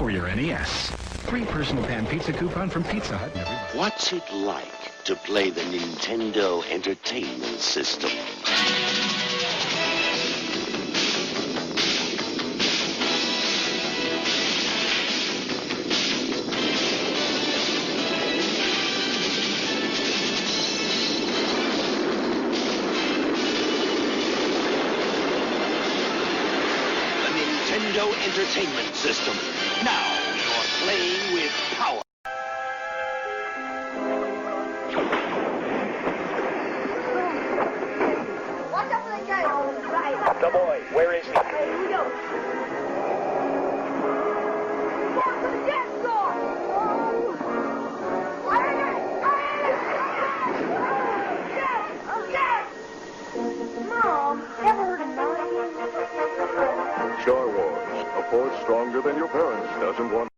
for your NES. Free personal pan pizza coupon from Pizza Hut. What's it like to play the Nintendo Entertainment System? The Nintendo Entertainment System. Now you're playing with power. Watch out for the giant. Right. The boy, where is he? Here we go. Down to the dance floor. Yes! Yes! Mom, ever heard of Mario? Star Wars, a force stronger than your parents doesn't want.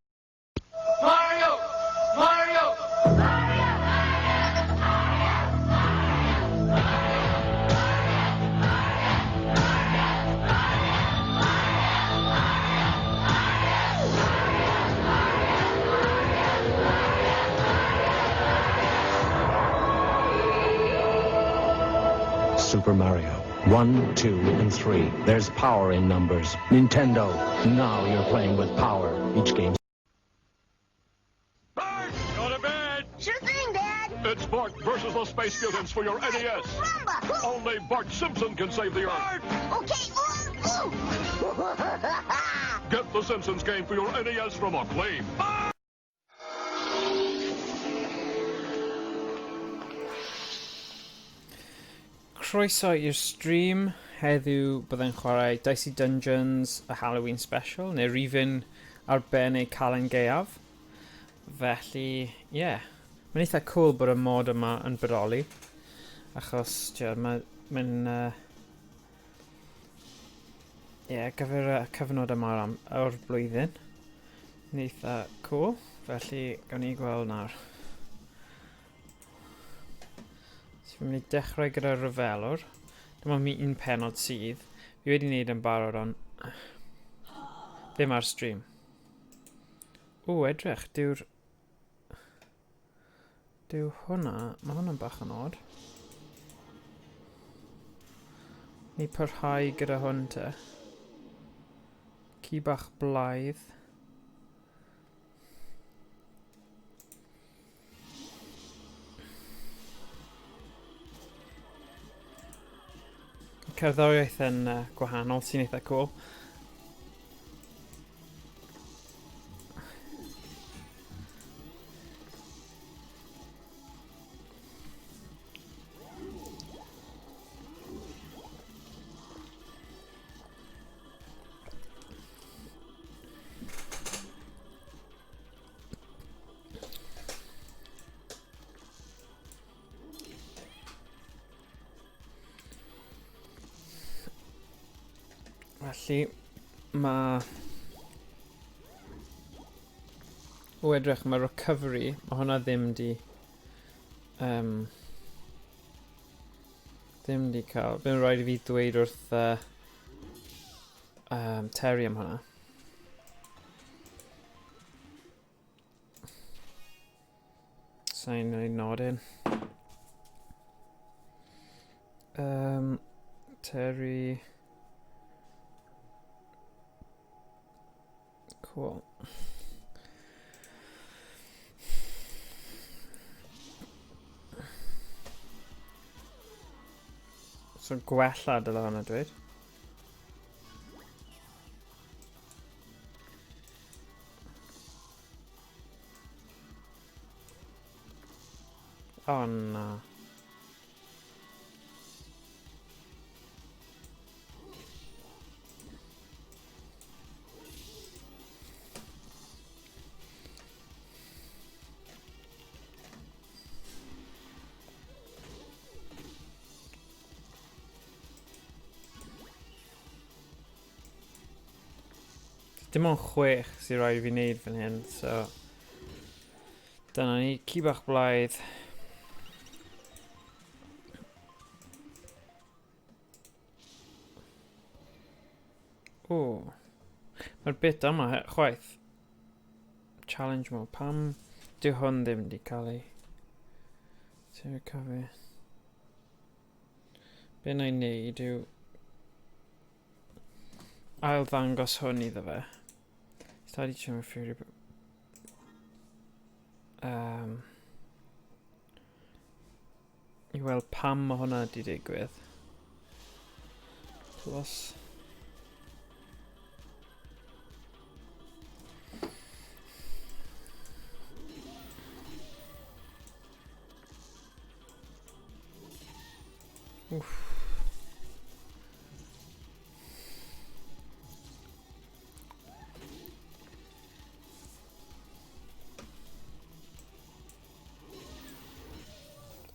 Mario! Mario! Super Mario. 1, 2, and 3. There's power in numbers. Nintendo, now you're playing with power. Each game Bart! Go to bed! Sure thing, Dad. It's Bart versus the Space Mutants for your NES. Rumba. Only Bart Simpson can save the Earth. Okay. Ooh, ooh. Get the Simpsons game for your NES from Acclaim. Croeso i'r stream. Heddiw byddai'n chwarae Dicey Dungeons, y Halloween Special, neu rifyn arbennig Calan Gaeaf. Felly, ie. Yeah. Mae'n eitha cool bod y mod yma yn bodoli. Achos, ti'n mae'n... Mae'n... Ie, yeah, gyfer y cyfnod yma o'r, am, o'r blwyddyn. Yn eitha cool. Felly, gawn ni gweld nawr. So fi'n mynd i dechrau gyda rhyfelwr. Dyma mi un penod sydd. Fi wedi wneud yn barod ond ddim ar stream. O, edrych, dyw'r... Dyw hwnna... Mae hwnna'n bach yn odd. Ni parhau gyda hwn te. Ci bach blaidd. Cerddoriaeth yn uh, gwahanol sy'n eitha cool. Felly, mae... O edrych, mae recovery, mae hwnna ddim di... Um, ddim di cael... Bydd yn rhaid i fi dweud wrth uh, um, Terry am hwnna. Sa'n ei nodyn. Um, Terry... Cool. So gwella dyle hwnna dweud. O na. Dim ond chwech sy'n rhaid i fi wneud fan hyn, so... Dyna ni, ci bach blaidd. O. Mae'r bit yma chwaith. Challenge mode. Pam dyw hwn ddim wedi cael ei... Ti'n recovery. Be na i wneud yw ail ddangos hwn iddo fe. Started to Fury. I weld pam mae hwnna wedi digwydd. Plus... Uff.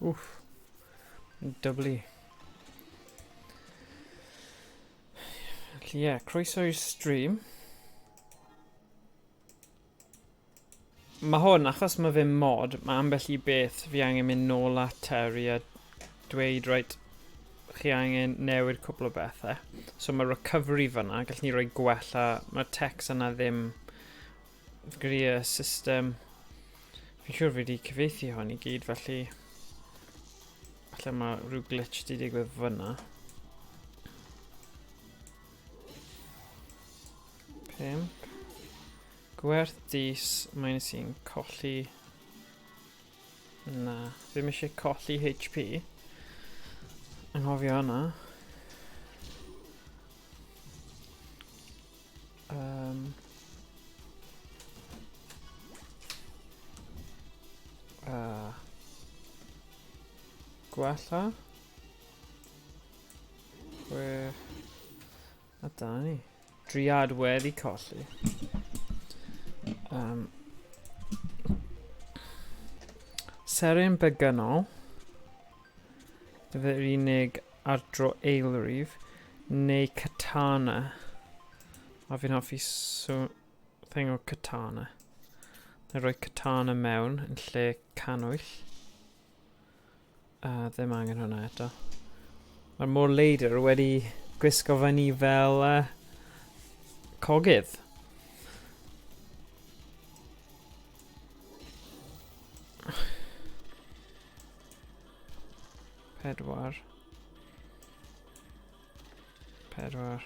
Uff. Dyblu. Felly ie, yeah, croeso i'r stream. Mae hwn, achos mae fe'n mod, mae ambell i beth fi angen mynd nôl at Terry a dweud, reit, chi angen newid cwpl o bethau. So mae recovery fyna, gallwn ni roi gwella, mae'r text yna ddim gyda y system. Fi'n siŵr fi wedi cyfieithu hwn i gyd, felly falle mae rhyw glitch wedi digwydd fyna. 5. Gwerth dis minus 1, colli... Na, ddim eisiau colli HP. Anghofio hwnna. Gwella. 6. A da ni. Driad wedi colli. Seren Begynol. Dyfe'r unig ardro eilrif. Neu Katana. A fi'n hoffi so thing o Katana. Na i roi Katana mewn yn lle cannwyll. Ddim angen hwnna eto. Mae'r môr leidr wedi gwisgo fyny fel cogydd. 4. 4.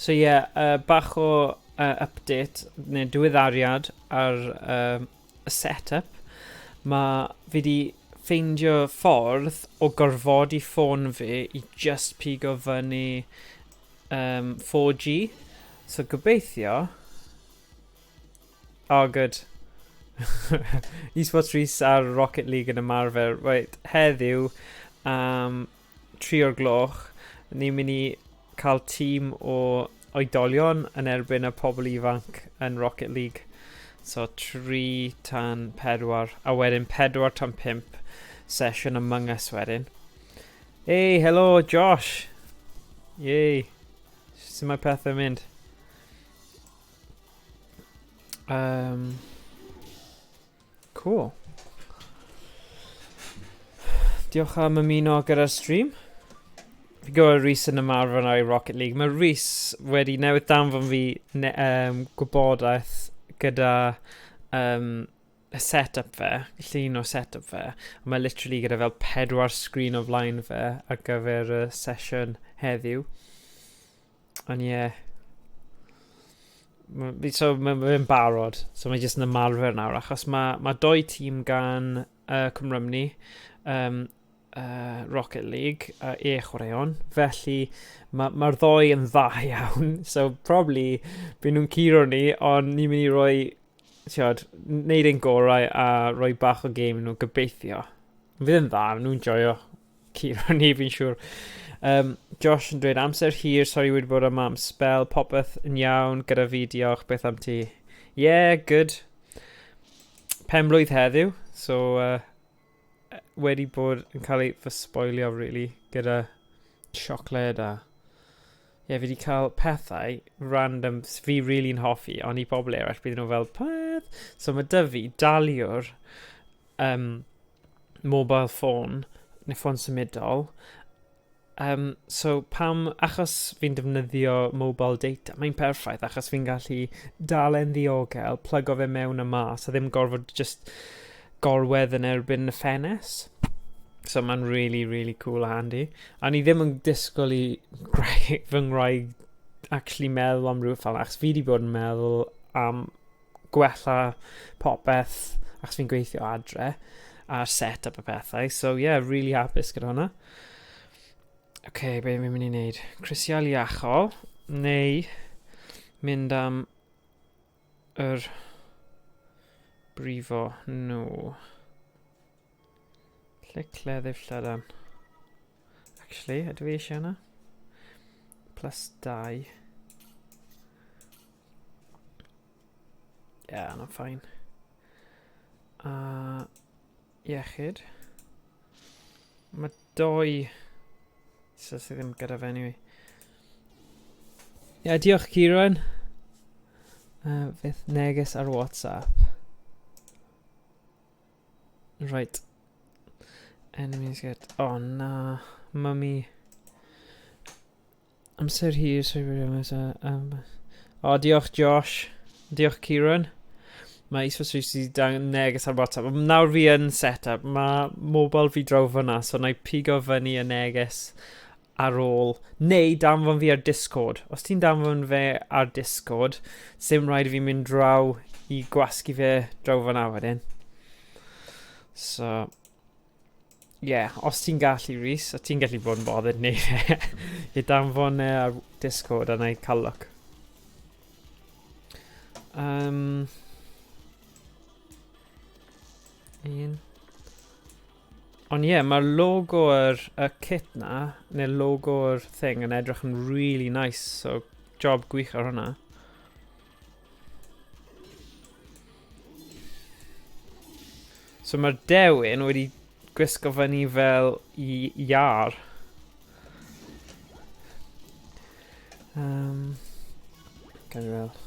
So ie, yeah, bach o update, neu diweddariad ar y setup. Mae fi wedi ffeindio ffordd o gorfodi ffôn fi i just pigo fyny 4G. So gobeithio... Oh, good. Esports Rhys ar Rocket League yn ymarfer. Right, heddiw, 3 o'r gloch, ni'n mynd i cael tîm o oedolion yn erbyn y pobl ifanc yn Rocket League. So 3 tan 4, a wedyn 4 tan 5 sesiwn Among Us wedyn. Hey, hello Josh! Yay! Sut mae pethau'n mynd? Cool. Diolch am ymuno gyda'r stream. Fi gwybod Rhys yn ymarfer ar ei Rocket League. Mae Rhys wedi newydd danfon fi gwybodaeth gyda y setup fe, llun o setup fe. A mae literally gyda fel 4 screen o flaen fe ar gyfer y sesiwn heddiw. Ond ie. Yeah. So mae'n barod. So mae jyst yn ymarfer nawr, achos mae 2 tîm gan Cwm Rhymni, Rocket League, e-chwaraeon. Felly mae'r ddoi yn dda iawn. So probably byd nhw'n curo ni, ond ni'n mynd i roi, tiod, neud ein gorau a rhoi bach o game nhw gobeithio. Fydd yn dda, nhw'n joio curo ni, fi'n siŵr. Josh yn dweud, amser hir, sorry wedi bod yma am spel, popeth yn iawn gyda fi, diolch, beth am ti? Yeah, good. Penblwydd heddiw, so wedi bod yn cael ei fy sboilio, really, gyda siocled a... Ie, yeah, fi wedi cael pethau random fi really'n hoffi, ond i bobl eraill bydd nhw fel, peth? So mae dy fi daliwr mobile phone, neu ffôn symudol. So pam, achos fi'n defnyddio mobile data, mae'n perffaith achos fi'n gallu dal e'n ddiogel, plygo fe mewn a mas, a ddim gorfod just gorwedd yn erbyn y ffenest. So mae'n really, really cool a handy. A ni ddim yn disgwyl i fy ngwraig actually meddwl am rhywbeth fel 'na, achos fi wedi bod yn meddwl am gwella popeth, achos fi'n gweithio adre, a'r set-up y pethau. So yeah, really hapus gyda hwnna. Oce, okay, be fi'n mynd i wneud? Crisial iachol, neu mynd am yr brifo nhw. Lle cleddyf llydan? Actually, ydw i eisiau hwnna? Plus 2. Yeah, yna'n fine. A iechyd. Mae doi... So sydd ddim gyda fe anyway. Ie, yeah, diolch Kieran. Fydd neges ar WhatsApp. Right. Enemies get... Oh na. Mummy. Amser hir, sorry, O, oh, diolch Josh. Diolch Kieran. Mae Esports 360 dan neges ar WhatsApp. Nawr fi yn set-up. Mae mobile fi draw fyna, so na i pigo fyny y neges ar ôl. Neu danfon fi ar Discord. Os ti'n danfon fe ar Discord, sim rhaid i fi mynd draw i gwasgu fe draw fyna wedyn. So, yeah, os ti'n gallu, Rhys, a ti'n gallu bod yn bothered neu fe, i danfon e ar Discord a na i cael look. Un. Ond ie, yeah, mae'r logo yr y kit na, neu logo'r thing yn edrych yn really nice, so job gwych ar hwnna. So mae'r dewin wedi gwisgo fyny fel i iar. Gan i weld.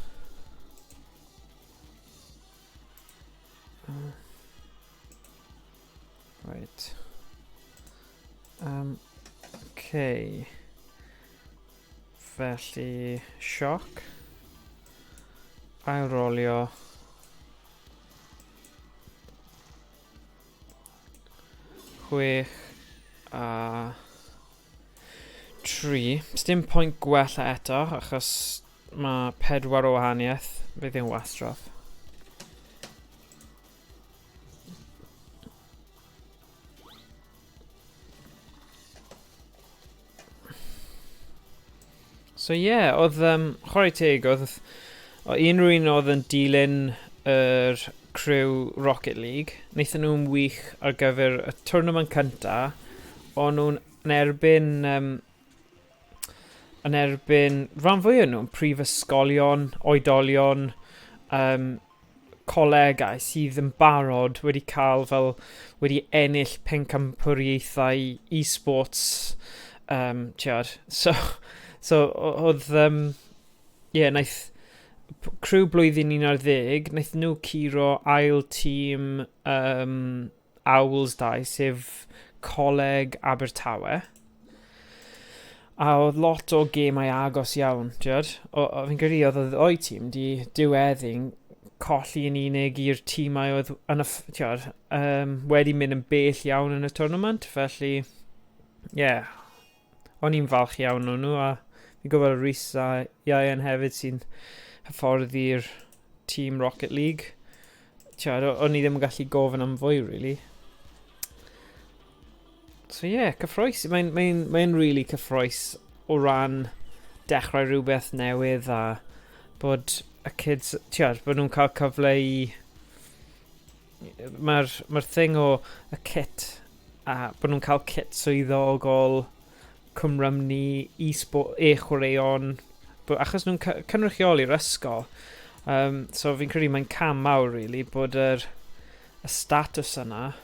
Right. Okay. Felly, sioc. Ail rolio. 6 a 3. Sdim pwynt gwella eto, achos mae 4 o wahaniaeth. Fydd yn wastraff. So yeah, oedd, chwarae teg, oedd o unrhyw un oedd yn dilyn yr crew Rocket League, wnaethon nhw'n wych ar gyfer y tournament cynta, o'n nhw'n yn erbyn, yn erbyn rhan fwyaf nhw'n prifysgolion, oedolion, colegau sydd yn barod wedi cael fel wedi ennill pencampwriaethau e-sports, ti'od. So oedd, ie, naeth crew blwyddyn 11, naeth nhw curo ail tîm Owls 2, sef Coleg Abertawe. A oedd lot o gemau agos iawn, ti'od. O, fi'n credu oedd y ddoi tîm di diweddu'n colli yn unig i'r tîmau oedd yn y, ti'od, wedi mynd yn bell iawn yn y tournament, felly, ie, yeah, o'n i'n falch iawn o nhw, a fi'n gwybod Rhys a Ian hefyd sy'n hyfforddi'r tîm Rocket League. Ti'od, o'n i ddim yn gallu gofyn am fwy, really. So ie, yeah, cyffrous. Mae'n really cyffrous o ran dechrau rhywbeth newydd a bod y kids, ti'od, bod nhw'n cael cyfle i... Mae'r thing o y kit a bod nhw'n cael kit swyddogol, Cwmrymni, e-sport, e-chwaraeon, achos nhw'n cynrychioli'r ysgol. So fi'n credu mae'n cam mawr, really, bod y status yna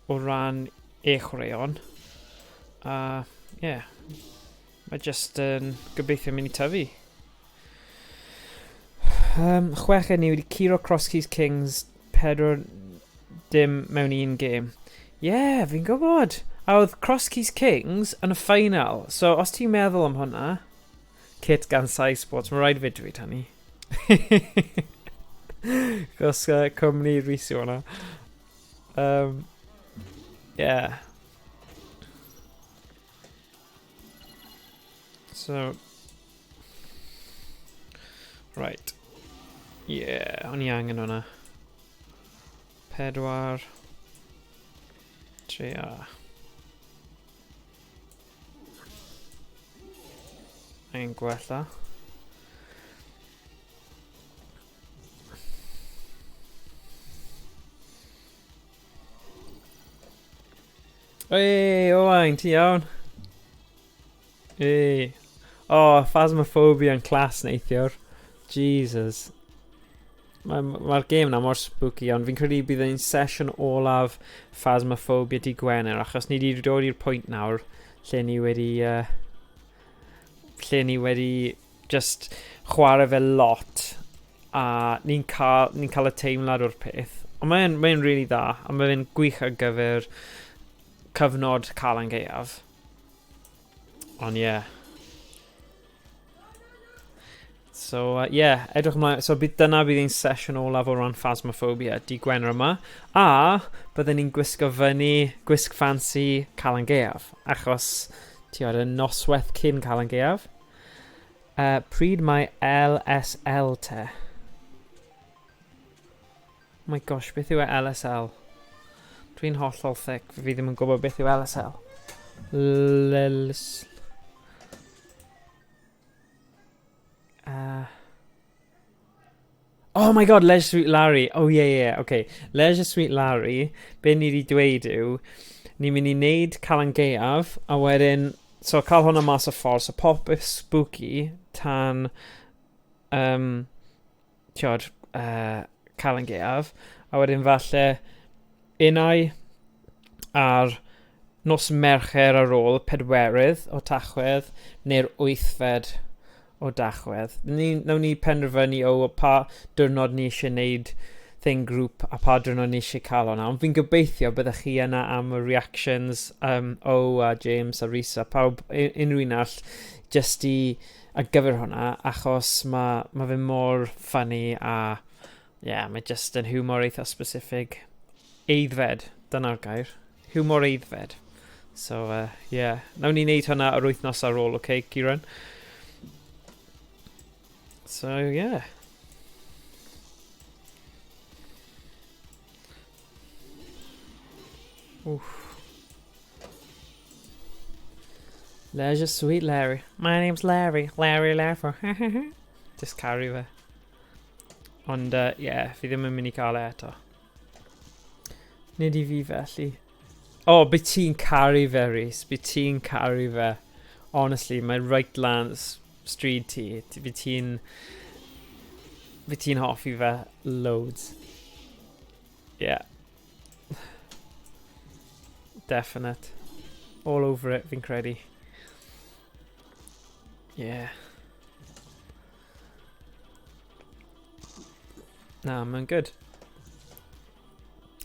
o ran e-chwaraeon. A, ie, yeah, mae just yn gobeithio mynd i tyfu. Chweched ni wedi curo Cross Keys Kings 4. dim mewn un game. Ie, yeah, fi'n gwybod. A oedd Cross Keys Kings yn y final. So, os ti'n meddwl am hwnna, kit gan Sai Sports, mae rhaid fi dweud hynny. Chos cwmni Rhys yw hwnna. Yeah. So, right. Yeah, o'n i angen hwnna. 4, 3 a. Angen gwella. Ei, Owain, ti iawn? Ei. Oh, Phasmophobia yn class neithiwr. Jesus. Mae'r ma gêm na mor spooky, ond fi'n credu bydd ein sesiwn olaf Phasmophobia di Gwener, achos ni wedi dod i'r pwynt nawr lle ni wedi... lle ni wedi just chwarae fe lot, a ni'n cael, ni cael y teimlad o'r peth. Ond mae'n mae really dda, a mae'n gwych ar gyfer cyfnod Calan Gaeaf. Ond ie. Yeah. So, yeah, edrych ymlaen. So, bydd dyna bydd ein sesiwn olaf o ran Phasmophobia di Gwener yma. A byddwn ni'n gwisgo fyny gwisg fancy Calan Gaeaf. Achos, ti oed, y noswaith cyn Calan Gaeaf. Pryd mae LSL te? Oh my gosh, beth yw e LSL? Dwi'n hollol thick, fi ddim yn gwybod beth yw LSL. Lls... Oh my god, Leisure Suit Larry. Oh yeah, yeah, okay. Leisure Suit Larry, be ni wedi dweud yw, ni'n mynd i wneud Calan Gaeaf, a wedyn, so cael hwnna mas o ffordd, so popeth spooky tan, tiod, Calan Gaeaf, a wedyn falle unau ar nos Mercher ar ôl 4 o Tachwedd, neu'r 8fed o Dachwedd. Nawn ni penderfynu o pa diwrnod ni eisiau gwneud thing grŵp a pa diwrnod ni eisiau cael hwnna. Ond fi'n gobeithio byddech chi yna am y reactions O a James a Rhys a pawb, unrhyw un all, just i ar gyfer hwnna, achos mae ma fe mor funny a yeah, mae just yn humor eitha specific. Eiddfed, dyna'r gair. Humor eiddfed. So, yeah. Nawn ni wneud hwnna yr wythnos ar ôl, okay, Kieran? So, yeah. Oof. Leisure Suit Larry. My name's Larry. Larry Laffer. Just carry fe. Ond, yeah, fi ddim yn mynd i cael e eto. Nid i fi felly. Oh, bydd ti'n caru fe, Rhys. Bydd ti'n caru fe. Honestly, mae right lan stryd ti. Bydd ti'n hoffi fe loads. Yeah. Definite. All over it, fi'n credu. Yeah. Na, mae'n good.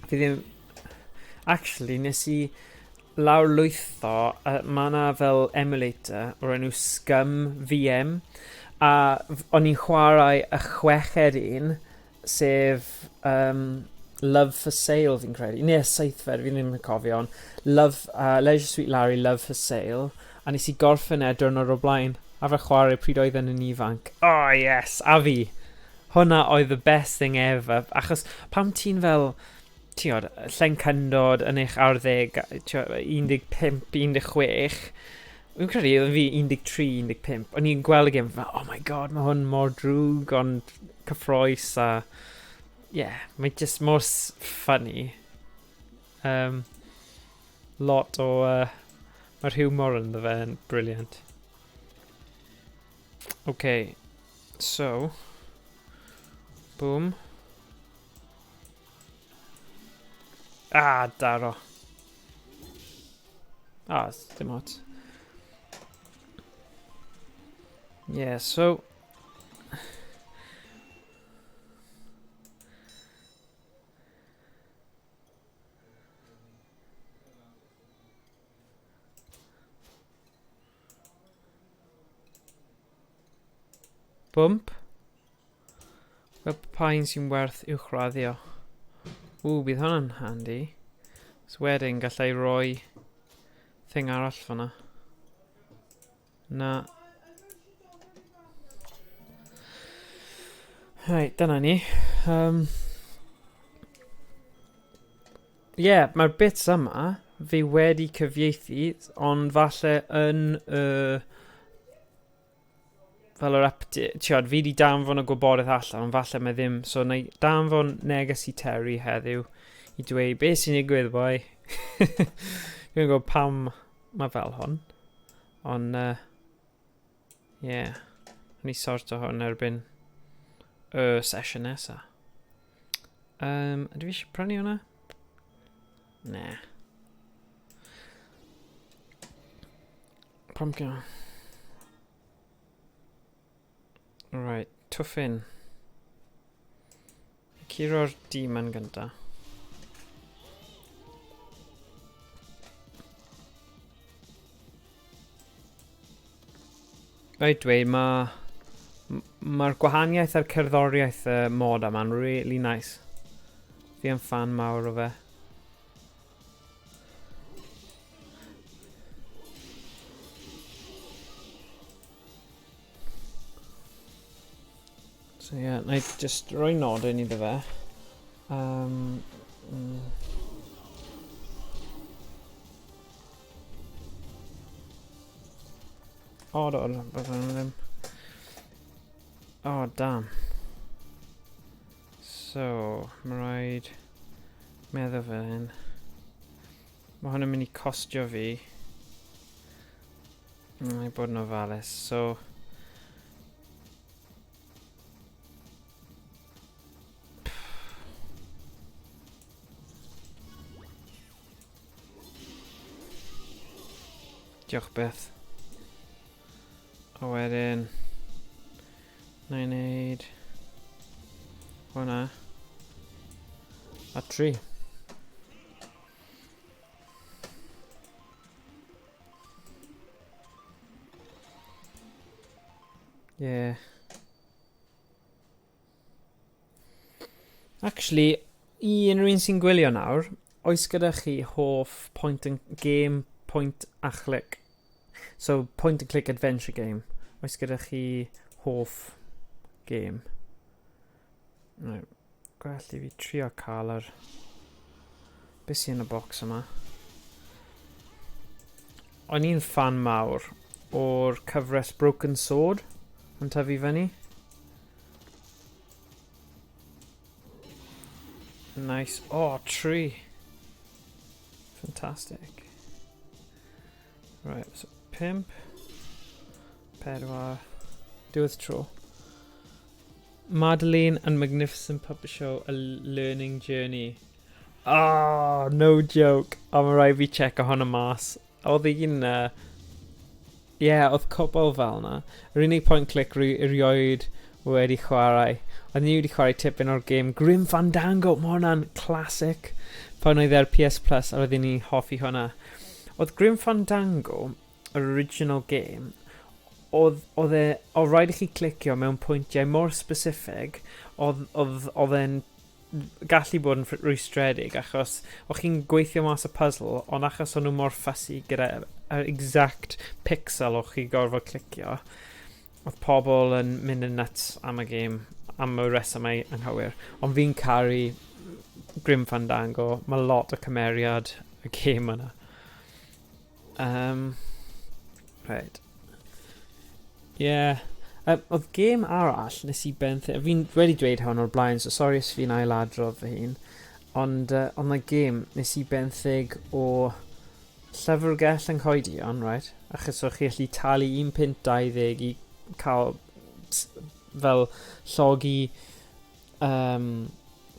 Fi ddim... Actually, nes i lawrlwytho, mae yna fel emulator o'r enw Scum VM, a o'n i'n chwarae y 6fed un, sef Love for Sale, fi'n credu. Neu y 7fed, fi ddim yn cofio, ond Leisure Suit Larry, Love for Sale, a nes i gorffen e diwrnod o'r blaen, a fe chwarae pryd oedd yn ifanc. Oh yes, a fi. Hwna oedd the best thing ever, achos pam ti'n fel, ti'n llencyndod yn eich arddeg, 15, 16, fi'n credu oedd fi 13, 15, o'n i'n gweld y gêm fel, oh my god, mae hwn mor drwg, ond cyffroes, a yeah, mae just mor funny. Lot o, mae'r humor ynddo fe yn brilliant. Okay, so, boom. Ah, daro. Ah, dim ots. Yeah, so... Bump. Wel, pa un sy'n werth uwchraddio? Ww, bydd hwnna'n handi. So wedyn gallai roi thing arall fyna. Na. Right, dyna ni. Yeah, mae'r bits yma fi wedi cyfieithu, ond falle yn y... fel yr update, tiod, fi wedi danfon y gwybodaeth allan, ond falle mae ddim. So, na i danfon neges i Terry heddiw i dweud beth sy'n digwydd, boi. Dwi'n gwybod pam mae fel hwn. Ond, yeah. Ni sorto hwn erbyn y sesiwn nesa. Ydw i eisiau prynu hwnna? Na. Pumpkin. Right, twffin. Curo'r demon gynta. Rhaid dweud, mae'r ma gwahaniaeth a'r cerddoriaeth y mod yma'n really nice. Fi yn fan mawr o fe. So ie, yeah, na i just rhoi nodyn iddo fe. O, do, do, do, ddim. Oh, damn. So, mae rhaid meddwl fel hyn. Mae hwn yn mynd i costio fi. I bod yn ofalus, so... Diolch byth. A wedyn... Na i wneud... Hwna. A 3. Yeah. Actually, i unrhyw un sy'n gwylio nawr, oes gyda chi hoff point and game, point a click? So, point and click adventure game. Oes gyda chi hoff game? Right. Gwell i fi trio cael yr... Beth sy'n yn y box yma? O'n i'n fan mawr o'r cyfres Broken Sword yn tyfu fyny. Nice. Oh, 3. Fantastic. Right, so 5, 4, diwedd tro. Madeline and Magnificent Puppet Show, A Learning Journey. Oh, no joke. O, mae rhaid fi check hwnna mas. Oedd un... yeah, oedd cwbl fel na. Yr unig point click erioed wedi chwarae. Oedd ni wedi chwarae tipyn o'r game Grim Fandango. Mae hwnna'n classic. Pan oedd ar PS Plus, a oedden ni'n hoffi hwnna. Oedd Grim Fandango, yr original game, oedd rhaid i chi clicio mewn pwyntiau mor specific, oedd e'n gallu bod yn rwystredig, achos o'ch chi'n gweithio mas y puzzle, ond achos o'n nhw mor fussy gyda yr exact pixel o'ch chi gorfod clicio, oedd pobl yn mynd yn nuts am y game, am y resymau anghywir. Ond fi'n caru Grim Fandango, mae lot o cymeriad y game yna. Right. Yeah. Oedd game arall nes i benthyg, fi'n wedi dweud hwn o'r blaen, so sorry os fi'n ailadrodd fy hun, ond oedd na game nes i benthyg o llyfrgell yng Nghoedion, right? Achos o'ch chi allu talu £1.20 i cael fel llogi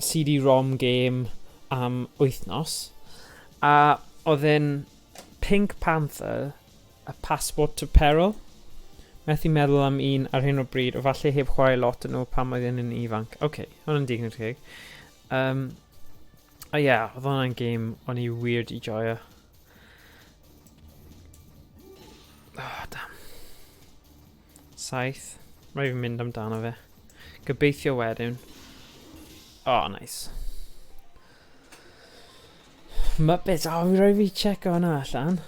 CD-ROM game am wythnos. A oedd e'n Pink Panther, A Passport to Peril. Methu meddwl am un ar hyn o bryd, o falle heb chwarae lot yn nhw pan oedden nhw'n ifanc. Oce, hwnna'n digon teg. A ie, yeah, oedd hwnna'n game o'n i weird i joio. Oh, damn. 7. Rhaid fi mynd amdano fe. Gobeithio wedyn. Oh, nice. Muppets, oh, fi rhaid fi check hwnna allan.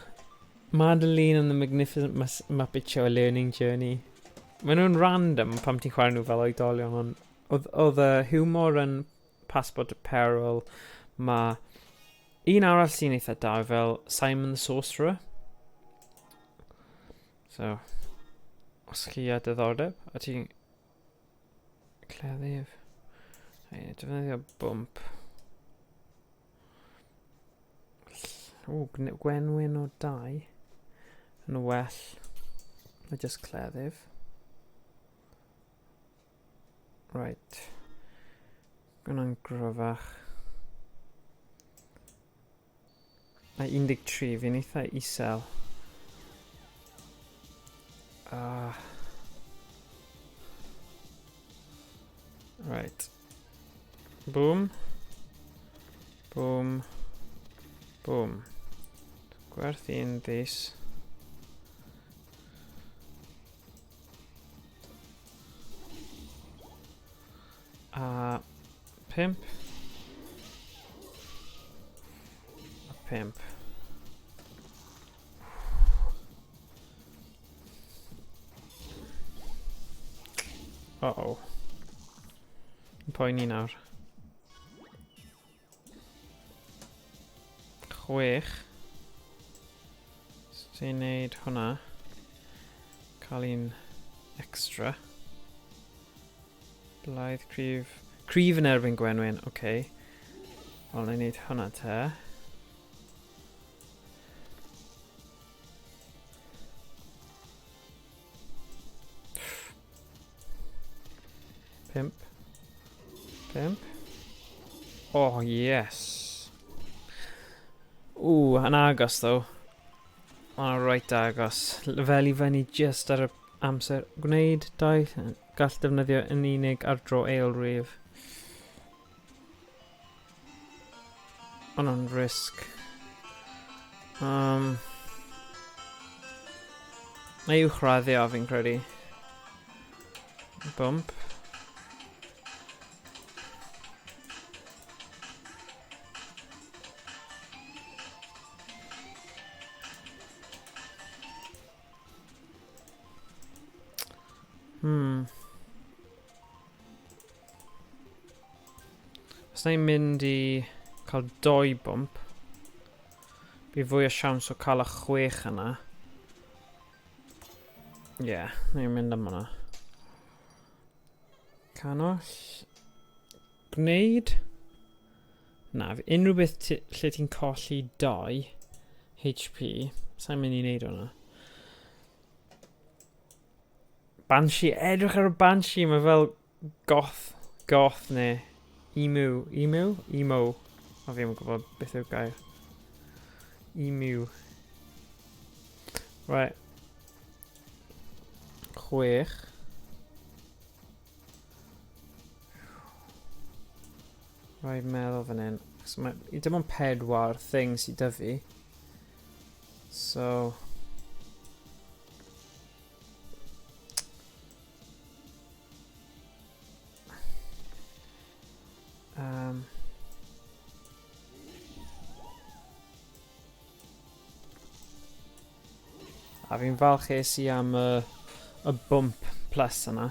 Madeline and the Magnificent Muppet Show Learning Journey. Maen nhw'n random pam ti'n chwarae nhw fel oedolion, ond oedd y humor yn Passport to Peril. Mae un arall sy'n eitha da fel Simon the Sorcerer. So, os chi â diddordeb, a ti'n cleddyf. Hei, defnyddio bwmp. O, gwenwyn o 2 yn well na just cleddyf. Right. Gwna'n gryfach. A 13, fi'n eitha isel. Right. Boom. Boom. Boom. Gwerth un ddis. A 5. A 5. Uh-oh. Yn poeni nawr. 6. So ti'n neud hwnna. Cael un extra. Blaidd cryf. Cryf yn erbyn Gwenwyn, oce. Okay. Wel, na i neud hwnna te. 5. 5. Oh, yes. Ooh, yn agos, though. Mae'n right agos. Lefelu fyny just ar y amser. Gwneud daith. Gall defnyddio yn unig ar dro eilrif. Hwna'n risg. Na i uwchraddio fi'n credu. Bump. Os na i'n mynd i cael 2 bump, bydd fwy o siawns o cael y 6 yna. Ie, yeah, na i'n mynd am hwnna. Canol. Gwneud. Na, unrhyw beth lle ti'n colli 2 HP, sa'n mynd i wneud hwnna. Banshee, edrych ar y Banshee, mae fel goth neu emu, emu, emo. O, fi ddim yn gwybod beth yw'r gair. Emu. Right. 6. Rhaid meddwl fan hyn. Achos mae, dim ond 4 thing sydd 'da fi. So... A fi'n falch es i am y bump plus yna.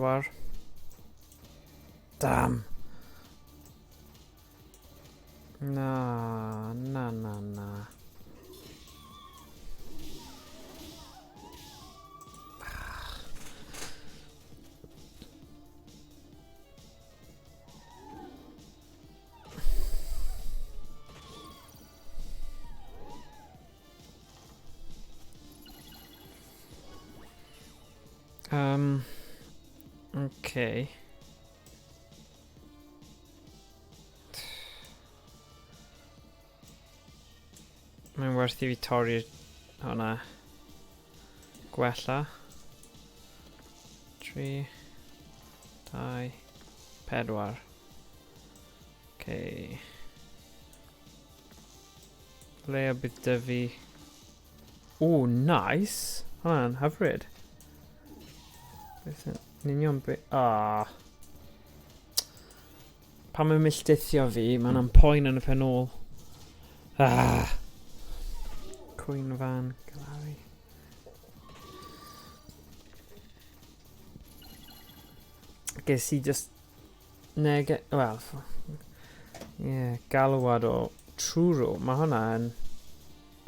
4. Damn. Na, na, na, na. Okay. werth i fi torri'r hwnna. Gwella. 3, 2, 4. Okay. Le o bydd dy fi... O, nice! Hwnna'n hyfryd. Beth yn union be... Ah. Pan mae'n milltithio fi, mae'n am poen yn y pen ôl. Ah. Cwyn fan, Galari. Ges i just nege... Wel, yeah, galwad o Truro. Mae hwnna yn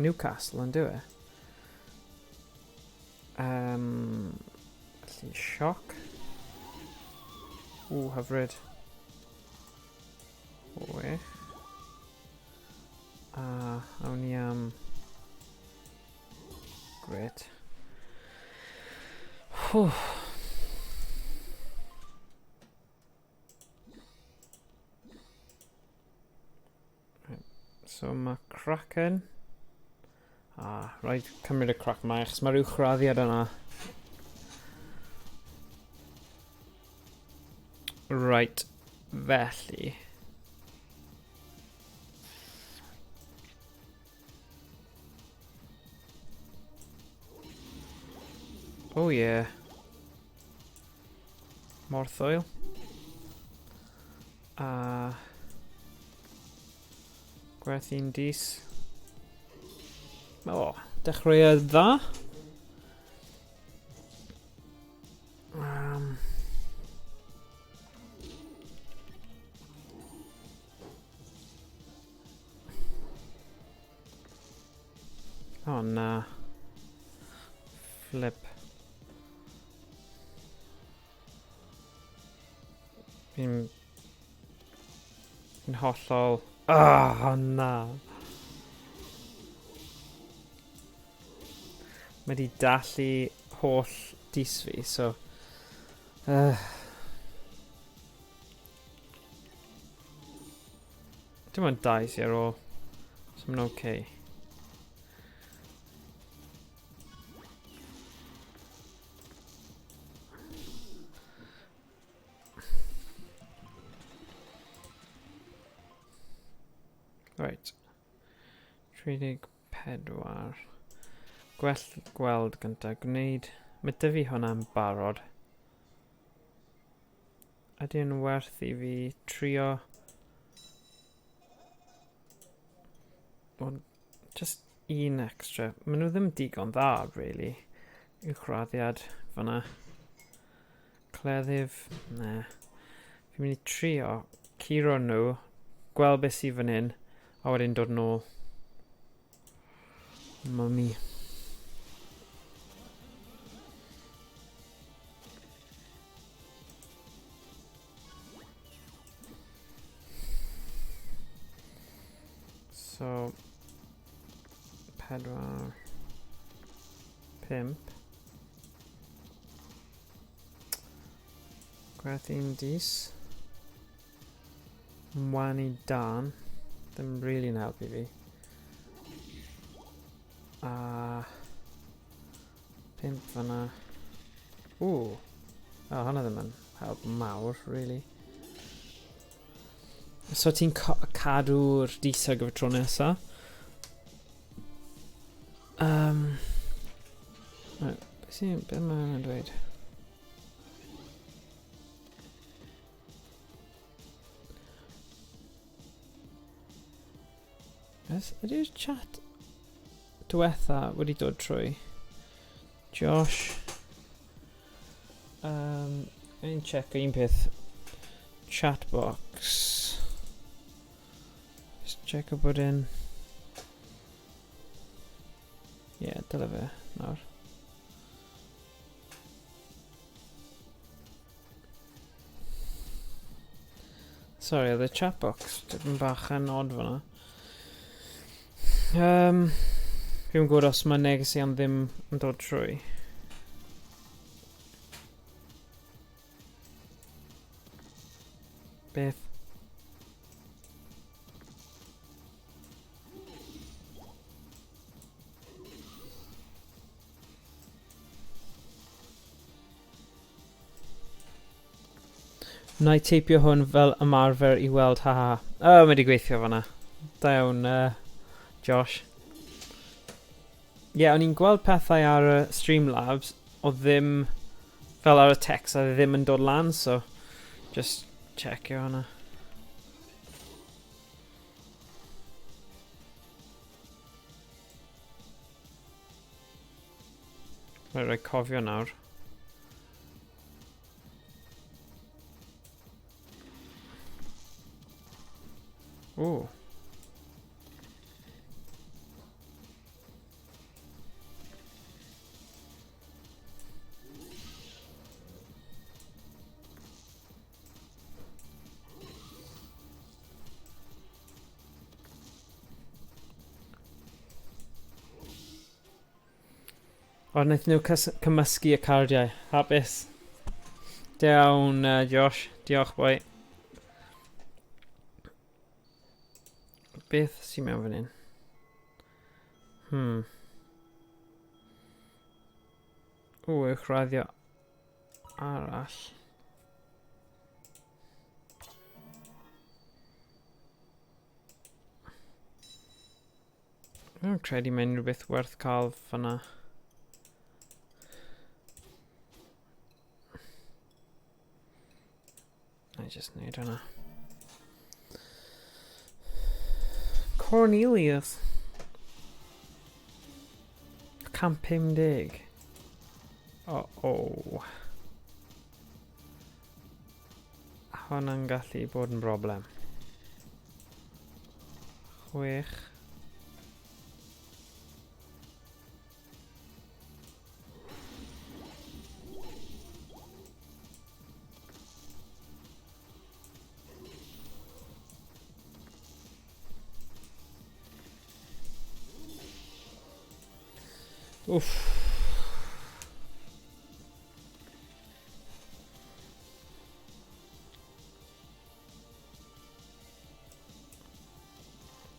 Newcastle yn dyw e? Felly, sioc. Ww, hyfryd. 6. A awn ni am... Gret. Whew. So mae Kraken... Ah, rhaid cymryd y crac yma, achos mae'r uwchraddiad yna. Right, felly. Oh yeah. Morthoil. A... Gwerth un dis. O, oh, dechreuad dda. Oh na. Flip. Fi'n hollol... Ah, oh, na. Mae di dallu holl dis fi, so... Dim ond 2 sy ar ôl, so mae'n okay. Right. 34. Gwell gweld gyntaf. Gwneud... Mae dy fi hwnna'n barod. Ydy yn werth i fi trio... Well, just un extra. Maen nhw ddim digon dda, really. Uwchraddiad fyna. Cleddyf. Ne. Fi'n mynd i trio curo nhw, gweld beth sydd fan hyn, a wedyn dod nôl. Mummy. So, 4, 5. Gwerth un dis. Mwani dan. Ddim really yn helpu fi. A 5 fyna. Ww. O, hwnna ddim yn help mawr, really. So ti'n cadw'r dis ar gyfer tro nesa. Right, beth mae hwnna'n dweud? Ydy'r chat diwetha wedi dod trwy? Josh. Ein check un peth. Chat box. Just check o bod yn... Ie, yeah, dyle fe nawr. Sorry, oedd y chat box dipyn bach yn odd fyna. Fi'n gwybod os mae negeseuon ddim yn dod trwy. Beth? Wna i teipio hwn fel ymarfer i weld, haha. O, oh, mae wedi gweithio fanna. Da iawn, Josh. Ie, yeah, o'n i'n gweld pethau ar y Streamlabs, o ddim fel ar y text a ddim yn dod lan, so just checkio hwnna. Rhaid rhoi cofio nawr. Ooh. O, wnaeth nhw cymysgu y cardiau. Hapus. Down, Josh. Diolch, boi. Beth sy'n mewn fan hyn? O, uwchraddio arall. Dwi'n credu mae'n rhywbeth werth cael fyna. Na i just wneud hwnna. Cornelius. 150. Oh, oh. Hwnna'n gallu bod yn broblem. 6. Uff.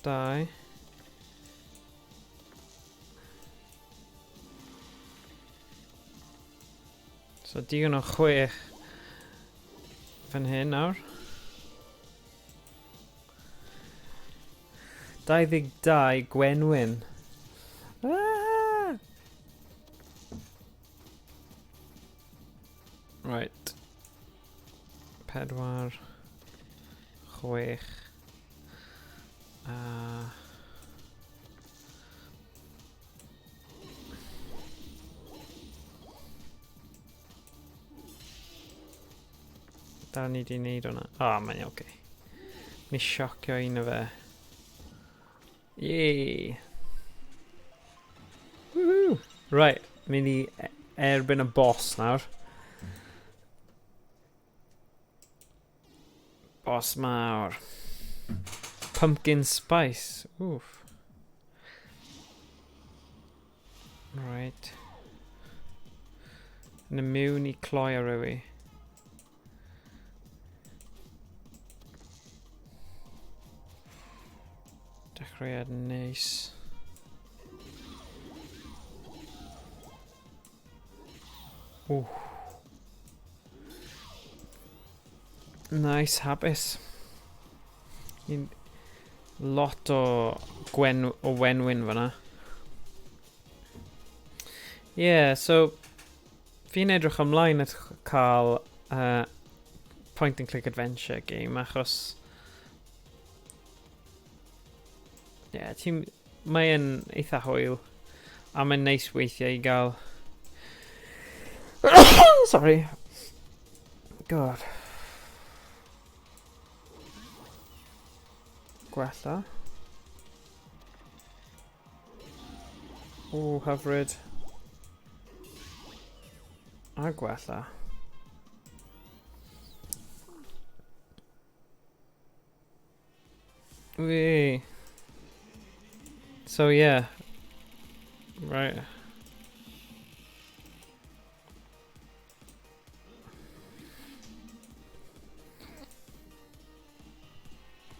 Dau. So digon o 6 fan hyn nawr. 22 Gwenwyn. Ah! Right. 4, 6. Da ni di wneud hwnna. O, oh, mae'n oce. Okay. Ni siocio un o fe. Yay! Woohoo! Right, mynd i erbyn y boss nawr. Boss mawr. Pumpkin spice. Oof. Right. Yn immune i cloi ar yw i. Dechreuad neis. Ooh. Nice, hapus. Un lot o gwen o wenwyn fyna. Yeah, so fi'n edrych ymlaen at cael point and click adventure game achos yeah, ti'n mae'n eitha hwyl a mae'n neis weithiau i gael sorry God gwella. O, hyfryd. A gwella. Wee. So yeah. Right.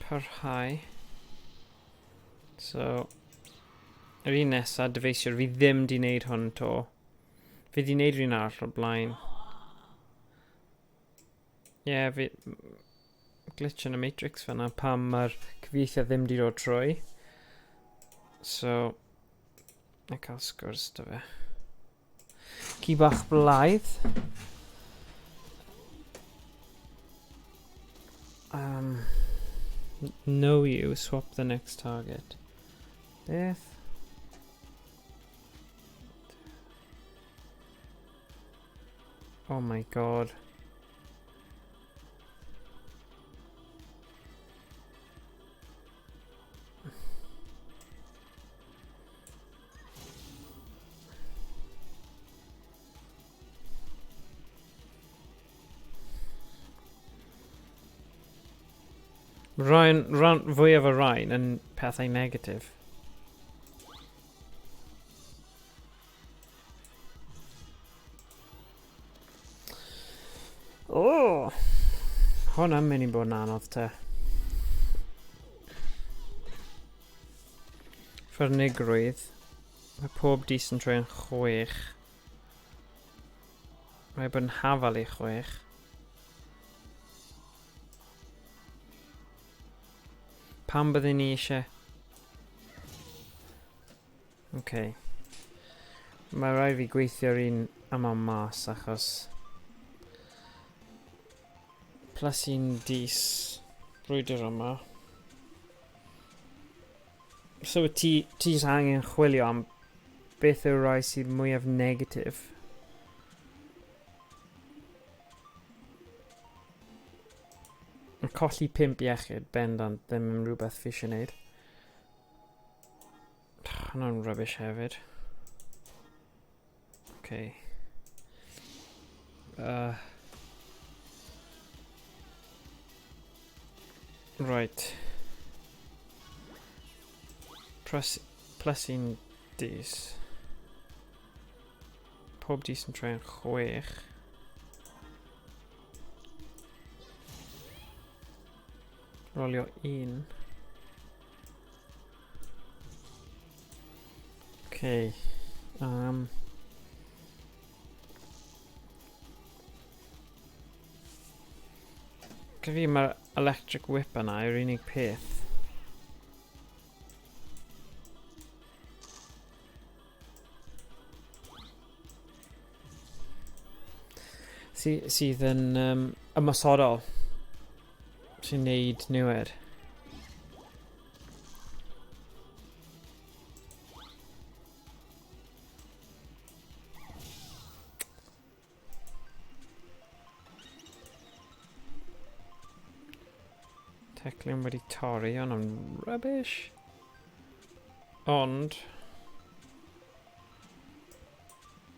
Parhau. So, yr un nesaf, dyfeisiwr, fi ddim di wneud hwn to. Fi di wneud un arall o'r blaen. Ie, yeah, fi... Glitch yn y Matrix fyna pam mae'r cyfieithiad ddim di dod trwy. So, na cael sgwrs dy fe. Ci bach blaidd. Know you, swap the next target. Beth? Oh my god. Rhain, rhan fwyaf o rhain yn pethau negatif. O! Hwnna'n mynd i bod yn anodd te. Ffyrnigrwydd. Mae pob dis yn troi yn 6. Mae bod yn hafal i 6. Pam byddwn ni eisiau... Okay. Mae rhaid fi gweithio'r un yma mas achos... Plus un dis brwydr yma. So ti, ti jyst angen chwilio am beth yw'r rai sydd mwyaf negatif. Mae colli 5 iechyd bendant ddim yn rhywbeth fi eisiau gwneud. Hwna'n rubbish hefyd. Okay. Right. Plus un dis. Pob dis yn troi yn 6. Rolio 1. Okay. Cyfi mae'r electric whip yna yw'r unig peth. Sydd yn ymosodol. Sy'n neud niwed. Teclyn wedi torri, ond yn rubbish. Ond...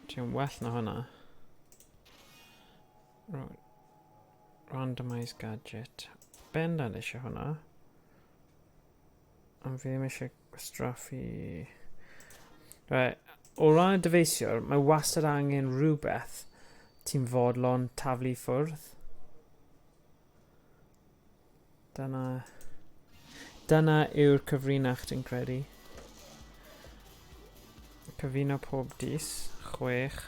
Ti'n well na hwnna. Right. Randomise gadget. Bendant eisiau hwnna. Ond fi ddim eisiau gwastraffu... Right. O ran y dyfeisiwr, mae wastad angen rhywbeth ti'n fodlon taflu ffwrdd. Dyna yw'r cyfrinach dwi'n credu. Cyfuno pob dis. 6.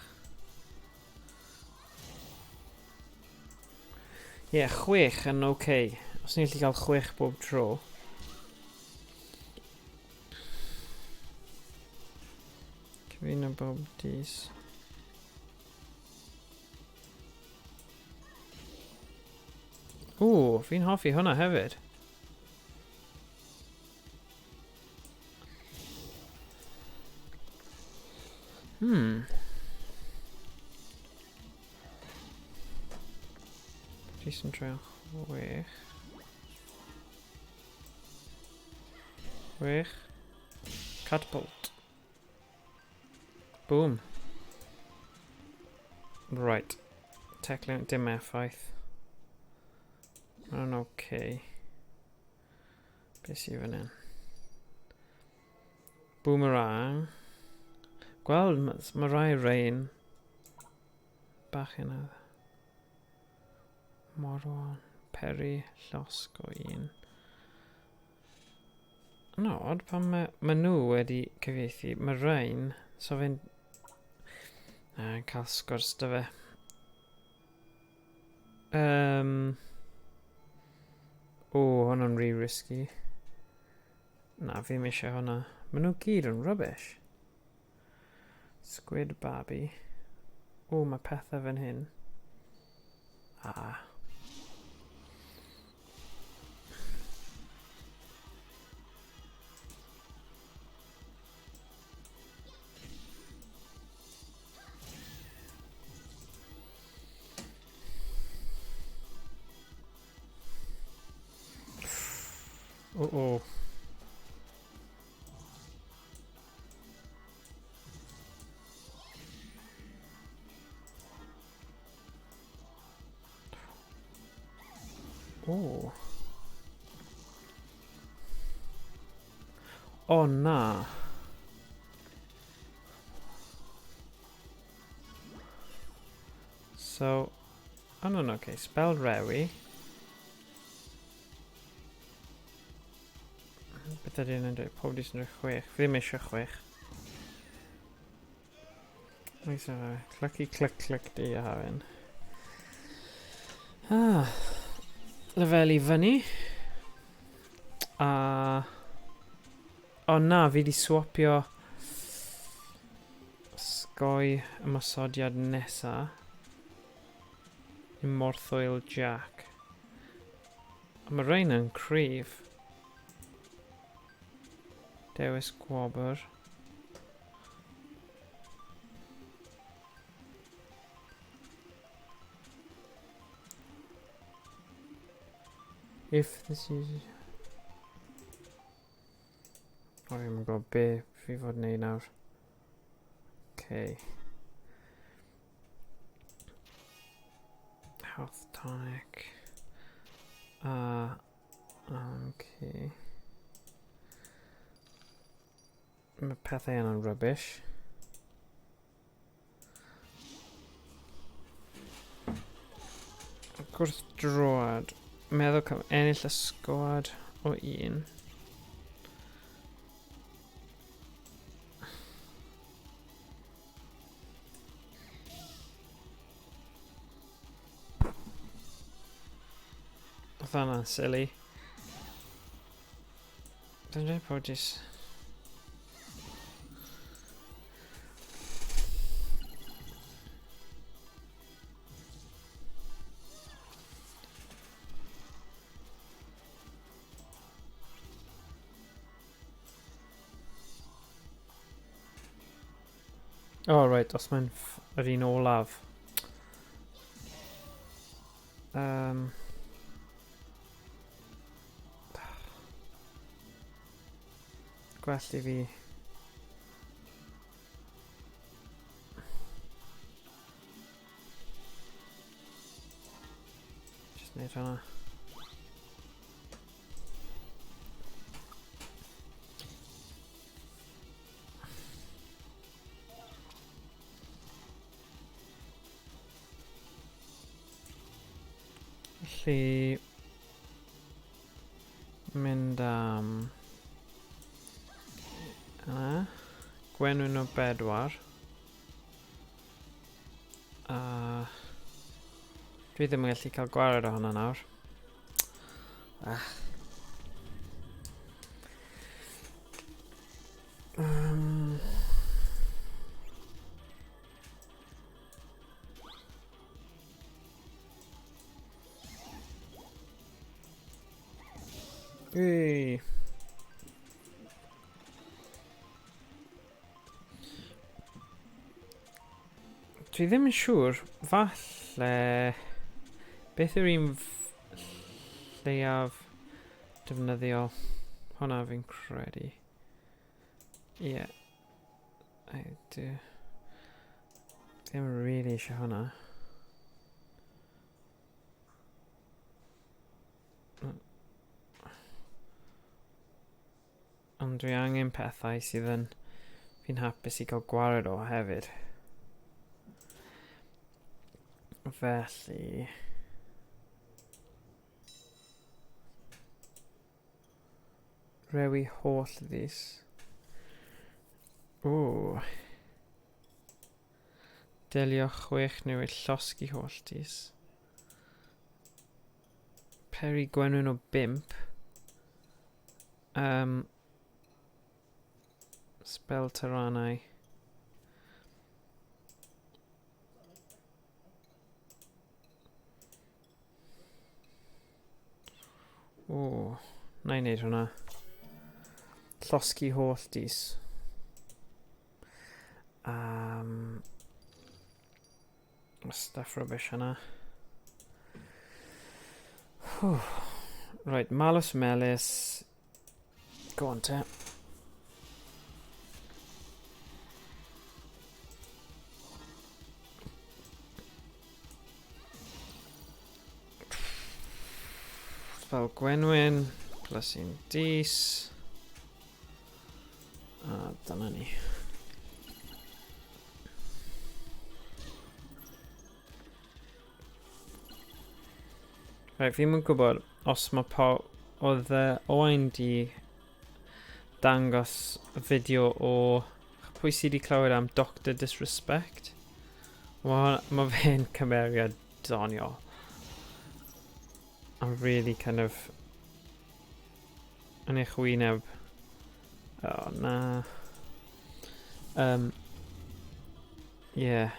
Ie, yeah, 6 yn oce. Okay. Os ni'n gallu cael 6 bob tro. Cyfuno bob dis. Ww, fi'n hoffi hwnna hefyd. Jyst yn trio 6. 6. Catapult. Boom. Right. Teclyn dim effaith. Mae'n okay. Beth sydd fan hyn? Boomerang. Gweld, mae rai rain. Bach yna. Morwan. Peri. Llosg o un. Yn odd, pan mae nhw wedi cyfieithu, mae rain, so fe'n cael sgwrs dy fe. O, hwnna'n rhy risky. Na, fi ddim eisiau hwnna. Maen nhw gyd yn rubbish. Squid Babi. O, mae pethau fan hyn. Ah. Uh-oh. Oh. Oh, na. So, oh no, no, okay, spell rewi. Beth ydy hynny'n dweud? Pob dis yn dweud 6. Fi ddim eisiau 6. Oes, clicky, click, click di a hyn. Ah, lefel i fyny. A... O na, fi di swapio sgoi ymosodiad nesa i Morthwyl Jack. A mae rhain yn cryf. Dewis gwobr. If this is... O, fi'n gwybod be fi fod wneud nawr. Okay. Health tonic. Okay. Mae pethau yna'n rubbish. Gwrthdroad. Meddwl cael ennill y sgwad o un. Oedd hwnna'n silly. Dwi'n dweud bod jyst... Oh, right, os mae'n yr un olaf. Gwell i fi... Just wneud hwnna. Felly... Mynd am... Yna. Gwenwyn o 4. A... Dwi ddim yn gallu cael gwared o hwnna nawr. Ah. Ei. Dwi ddim yn siŵr, falle... Beth yw'r un lleiaf defnyddiol? Hwnna fi'n credu. Ie. Yeah. I do. Ddim really eisiau hwnna. Ond dwi angen pethau sydd yn fi'n hapus i gael gwared o hefyd. Felly... Rewi holl ddis. Ooh. Delio 6 newid llosgi holl ddis. Peri gwenwyn o 5. Spell taranau. O, na i wneud hwnna. Llosgi holl dis. Stuff rubbish yna. Whew. Right, Malus Melus. Go on te. Fel Gwenwyn, plus un dis. A dyna ni. Right, fi'n yn gwybod os mae po... Oedd Owain di dangos fideo o... Pwy sydd wedi clywed am Dr Disrespect? Mae ma fe'n cymeriad doniol. A really kind of... Yn eich wyneb. Oh, na. Yeah.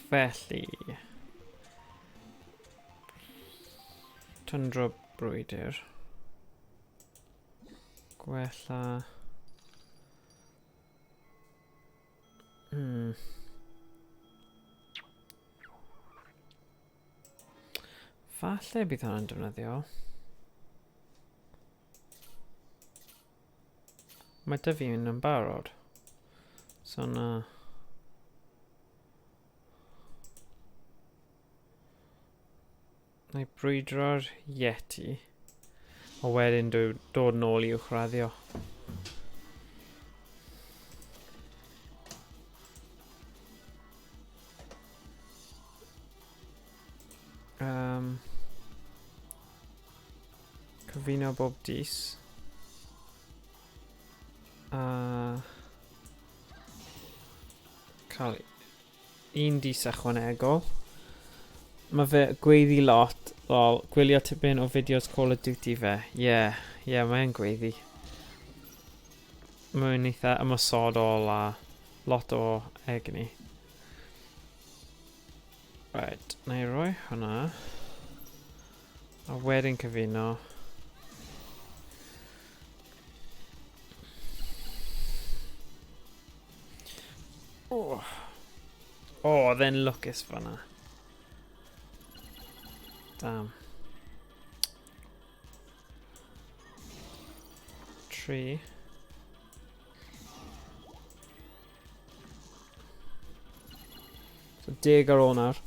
Felly, Tundra brwydr. Gwella. Falle bydd hwnna'n defnyddiol. Mae dy fi yn barod. So na. Na i brwydro'r Yeti. A wedyn dod nôl i uwchraddio. Cyfuno bob dis. A cael un dis ychwanegol. Mae fe gweiddi lot, lol, gwylio tipyn o fideos Call of Duty fe. Ie, yeah, ie, yeah, mae'n gweiddi. Mae'n eitha ymosodol a lot o egni. Right, na i roi hwnna. A wedyn cyfuno. Oh, oh, oedd e'n lwcus fan'na. Damn. 3. So 10 ar ôl nawr.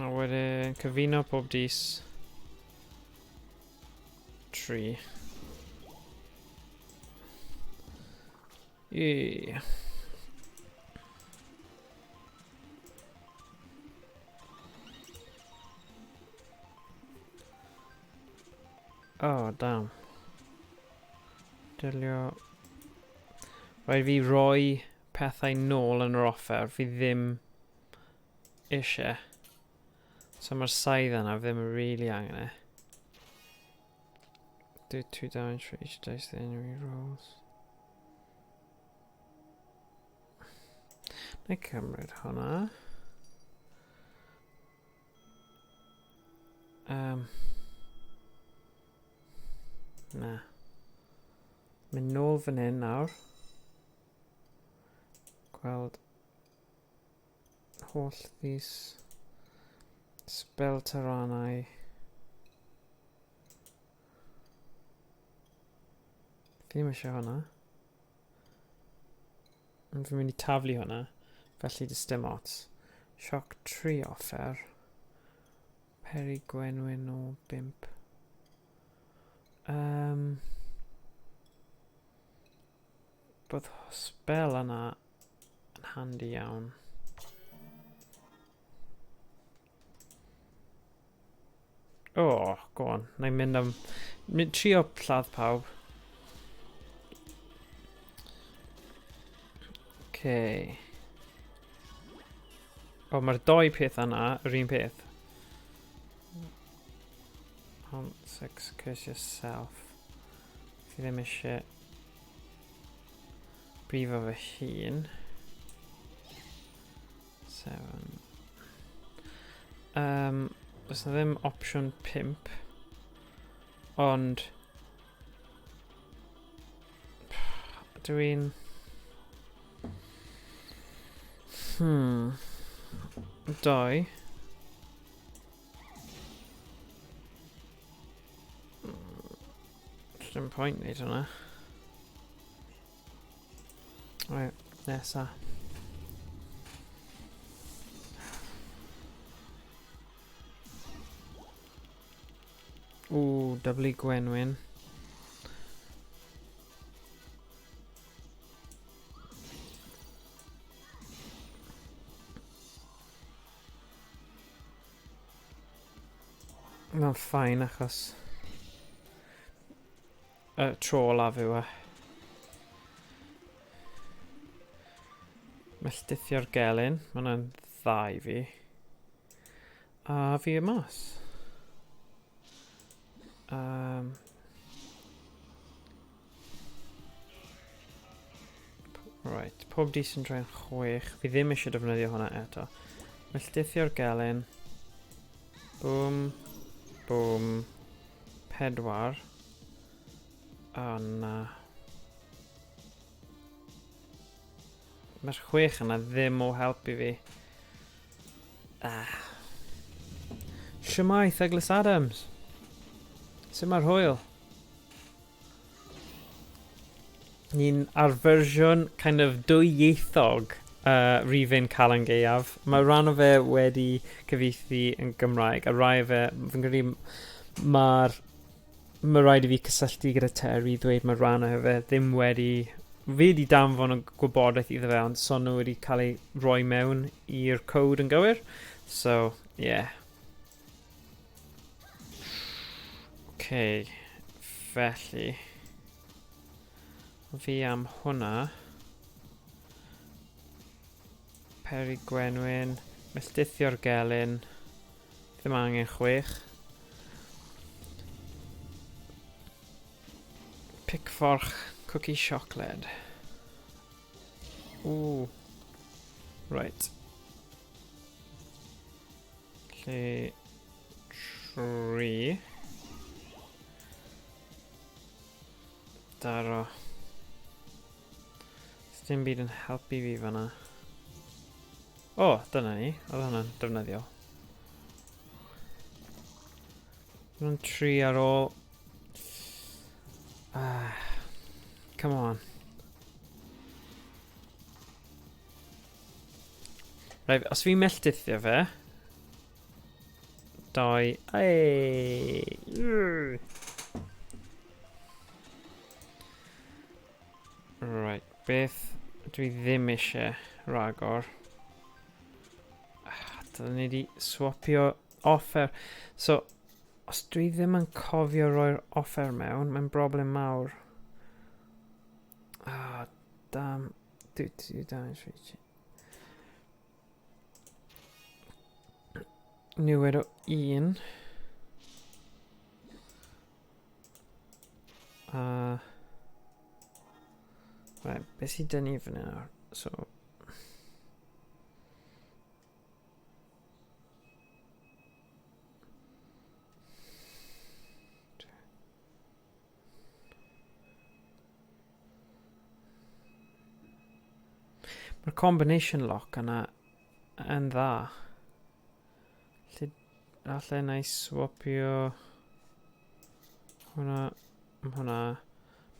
A wedyn cyfuno pob dis. 3. Yeah. Oh, damn. Delio. Rhaid fi roi pethau nôl yn yr offer fi ddim eisiau. So mae'r saidd yna ddim really angen e. Do 2 damage for each dice the enemy rolls. Na i cymryd hwnna. Na. Mynd nôl fan hyn nawr. Gweld holl ddis spell taranau. Fi ddim eisiau hwnna. Ond fi'n mynd i taflu hwnna. Felly does dim ots. Sioc 3 offer. Peri gwenwyn o 5. Um, Bydd spell yna yn handi iawn. O, oh, go on. Na i mynd am... Mynd trio lladd pawb. Okay. O, mae'r doi peth yna, yr un peth. 1, 6, curse yourself. Fi ddim eisiau brifo fy hun. 7. Um, does na ddim opsiwn 5. Ond... Dwi'n... 2. Dim pwynt wneud hwnna. Right, nesa. Ooh, dyblu Gwenwyn. Mae'n ffain achos y tro olaf yw e. Melltithio'r gelyn, mae hwnna'n dda i fi. A fi y mas. Right, pob dis yn troi'n 6. Fi ddim eisiau defnyddio hwnna eto. Melltithio'r gelyn. Boom. Boom. 4. O na. Mae'r 6 yna ddim o help i fi. Ah. Shwmae, Douglas Adams. Sut mae'r hwyl? Ni'n ar fersiwn kind of dwyieithog rifyn Calan Gaeaf. Mae rhan o fe wedi cyfieithu yn Gymraeg, a rai o fe, fi'n credu mae rhaid i fi cysylltu gyda Terry i ddweud mae rhan o fe ddim wedi... Fi wedi danfon o gwybodaeth iddo fe, ond son nhw wedi cael ei roi mewn i'r code yn gywir. So, yeah. Okay, felly... Fi am hwnna. Peri Gwenwyn. Melltithio'r gelyn. Ddim angen 6. Pickforch cookie siocled. Ooh. Right. Lle 3. Daro. Dim byd yn helpu fi fanna. O, dyna ni. Oedd hwnna'n defnyddiol. Hwnna'n 3 ar ôl. Ah, come on. Right, os fi'n melltithio fe... 2... Ei! Right, beth dwi ddim eisiau ragor. Dylen ni wedi swapio offer. So, os dwi ddim yn cofio roi'r offer mewn, mae'n broblem mawr. Ah, damn. Do damage reach. Niwed o 1. Right, beth sydd dyn ni fan hyn nawr? So... Mae'r combination lock yna yn dda. Lle, allai na i swapio hwnna, hwnna.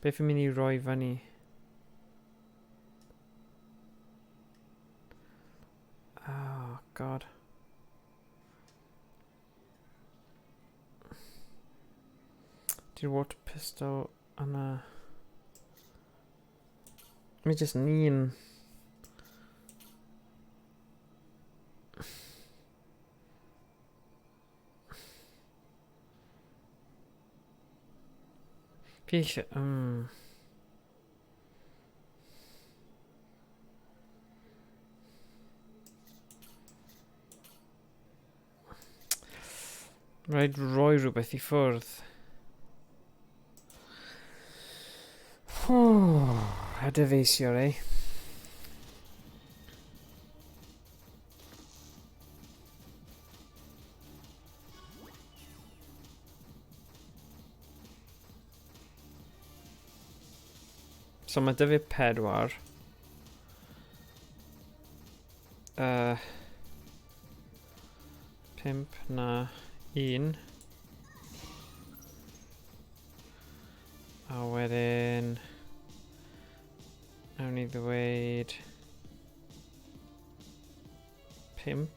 Beth fi'n mynd i roi fyny? God. Di'r water pistol yna. Mae jyst yn un. Fi eisiau... Rhaid rhoi rhywbeth i ffwrdd. A dyfeisio, eh? So mae dy fi pedwar. 5 na 1. A wedyn... Nawn ni ddweud... 5.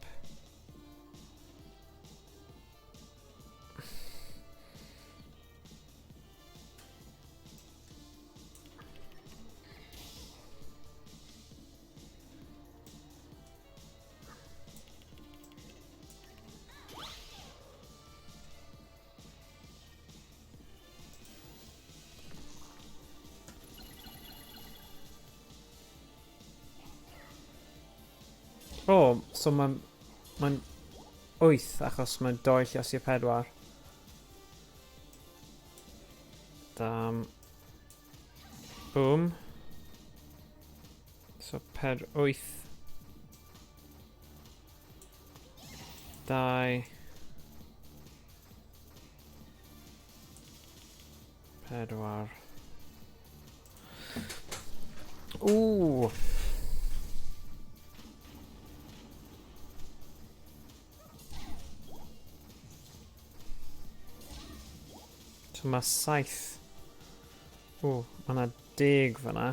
O, so mae'n 8 achos mae'n 2 lluosi 4. Dam. Boom. So 4, 8. 2. 4. Ww! So mae 7. Ww, mae yna 10 fyna.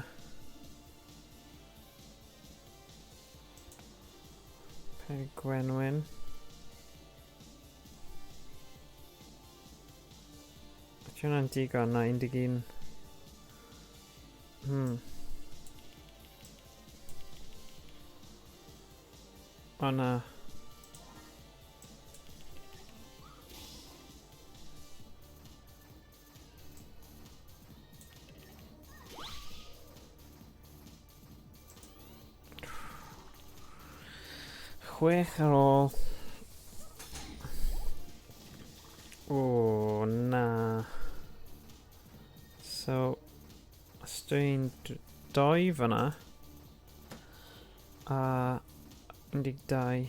Pe Gwenwyn. Ydy hwnna'n digon na 11? O na. Chwech ar ôl. O, na. So, os dwi'n 2 fyna, a 12.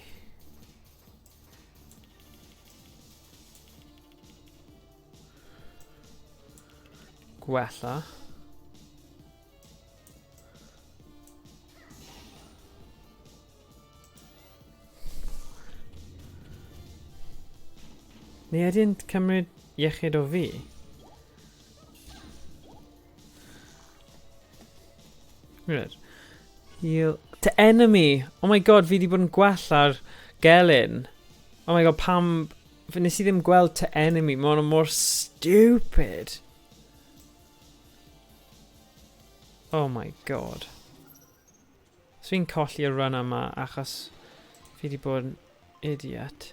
Gwella. Neu ydy'n cymryd iechyd o fi? Right. Heal to enemy! Oh my god, fi wedi bod yn gwella'r gelyn. Oh my god, pam... Nes i ddim gweld to enemy, mae hwnna mor stupid. Oh my god. So fi'n colli y run yma achos fi wedi bod yn idiot.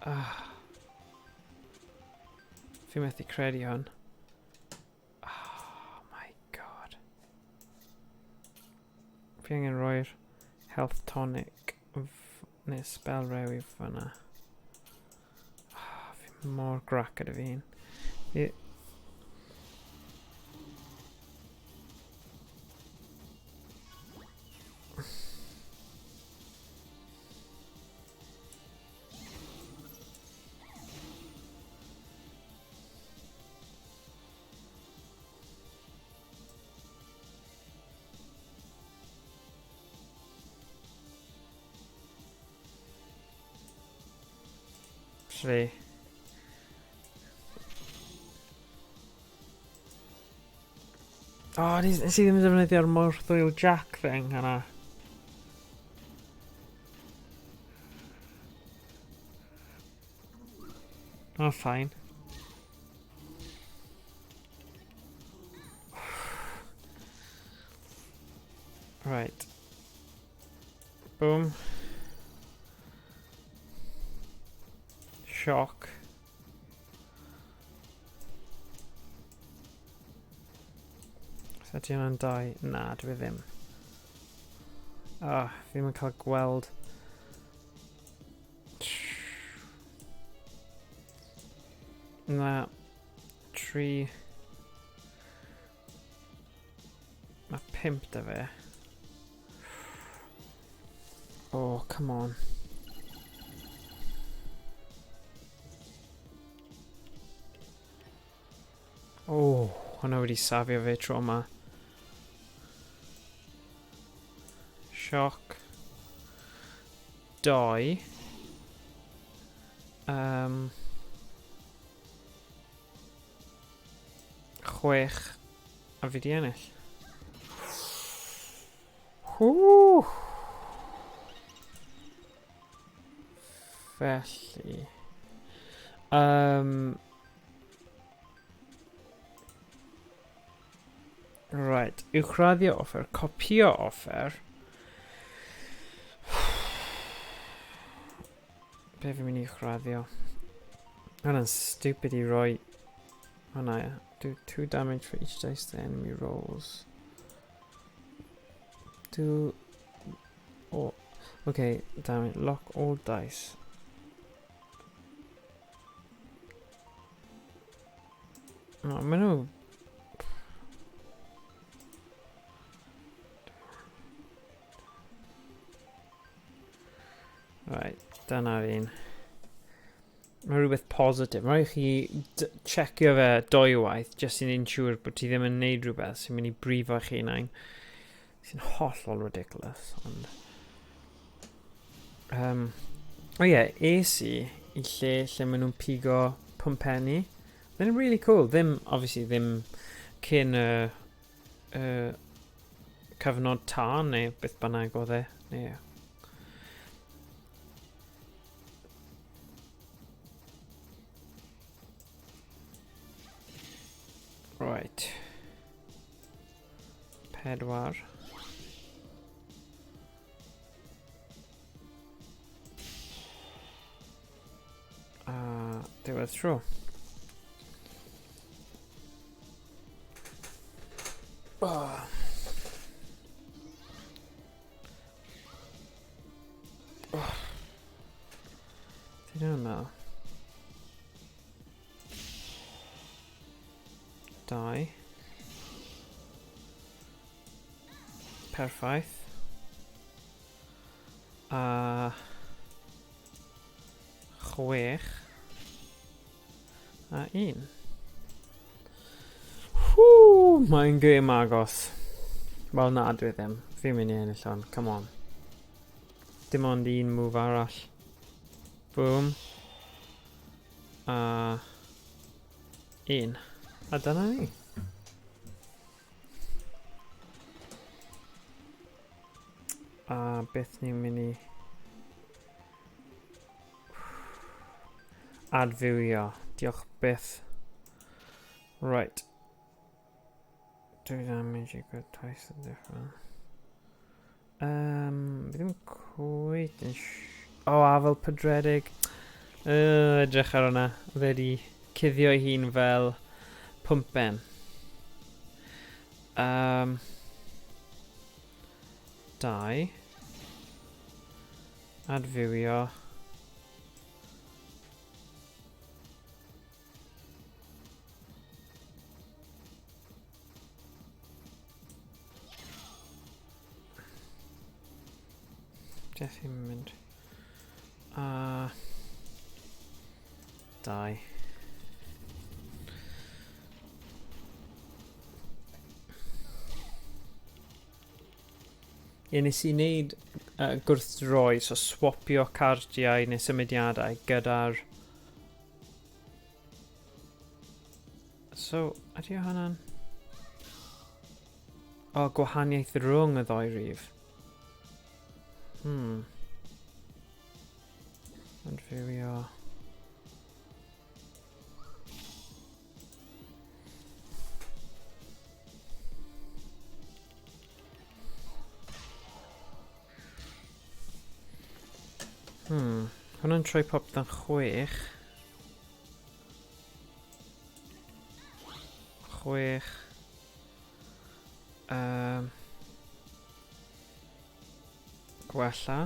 Ah. Fi methu credu hwn. Oh my god. Fi angen rhoi'r health tonic neu spell rewi fyna. Oh, fi mor grac gyda fi hun. Fi. O, nes i ddim defnyddio'r morthwyl Jack thing yna. Oh, fine. Right. Boom. Shock. Os ydy hwnna'n dau? Na, dwi ddim. Ah, fi ddim yn cael gweld. Na. 3. Mae 5 da fe. Oh, come on. Oh, hwnna wedi safio fe tro yma. Sioc. 2. 6. A fi di ennill. Hww! Felly... Right, uwchraddio offer, copio offer. Be fi'n mynd i uwchraddio? Hwnna'n stupid i roi... Hwnna, ie. Do 2 damage for each dice the enemy rolls. Do... Oh, okay, damn it. Lock all dice. No, maen nhw... Right, dyna'r un. Mae rhywbeth positif. Mae rhaid chi checio fe dwywaith, jyst i wneud yn siŵr bod ti ddim yn neud rhywbeth sy'n mynd i brifo chi hunain. Sy'n hollol ridiculous, ond... O ie, es i i lle lle maen nhw'n pigo pwmpenni. They're really cool. Ddim, obviously, ddim cyn y cyfnod tân neu beth bynnag oedd e. Neu... Right. 4. A diwedd tro. Oh. Oh. Ti'n meddwl? 2. Perffaith. A 6. A 1. Whoo, mae'n gêm agos. Wel na, dwi ddim. Fi'n mynd i ennill hwn, come on. Dim ond un move arall. Boom. A 1. A dyna ni. A beth ni'n mynd i... Adfywio. Diolch byth. Right. Do damage equal twice the difference. Fi ddim cweit yn O, afel pydredig. Edrych ar hwnna. Fe di cuddio ei hun fel pwmpen. 2. Adfywio. Beth i'n mynd? A 2. Ie, nes i wneud gwrthdroi, so swapio cardiau neu symudiadau gyda'r... So, ydy hwnna'n... O, gwahaniaeth rhwng y ddoi rif. Adfywio. Hwna'n troi popeth yn 6. 6. Gwella.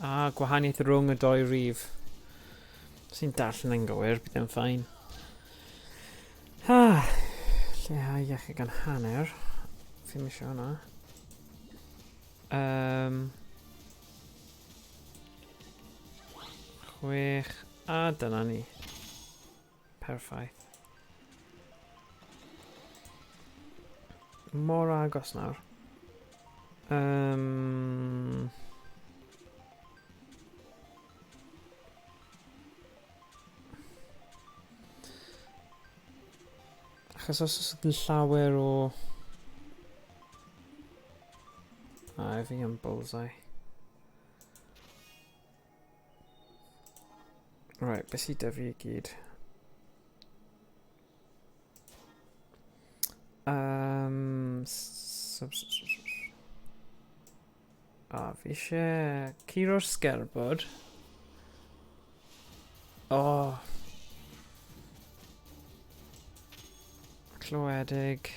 A gwahaniaeth rhwng y doi rif. Os i'n darllen yn gywir, bydd yn ffain. Ah, lleihau iechyd gan hanner. Fi'n eisiau hwnna. 6, a dyna ni. Perffaith. Mor agos nawr. Achos os oes yn llawer o... A, fi yn bullseye. Right, beth sydd 'da fi i gyd? A, fi eisiau curo'r sgerbwd. Oh. Clywedig.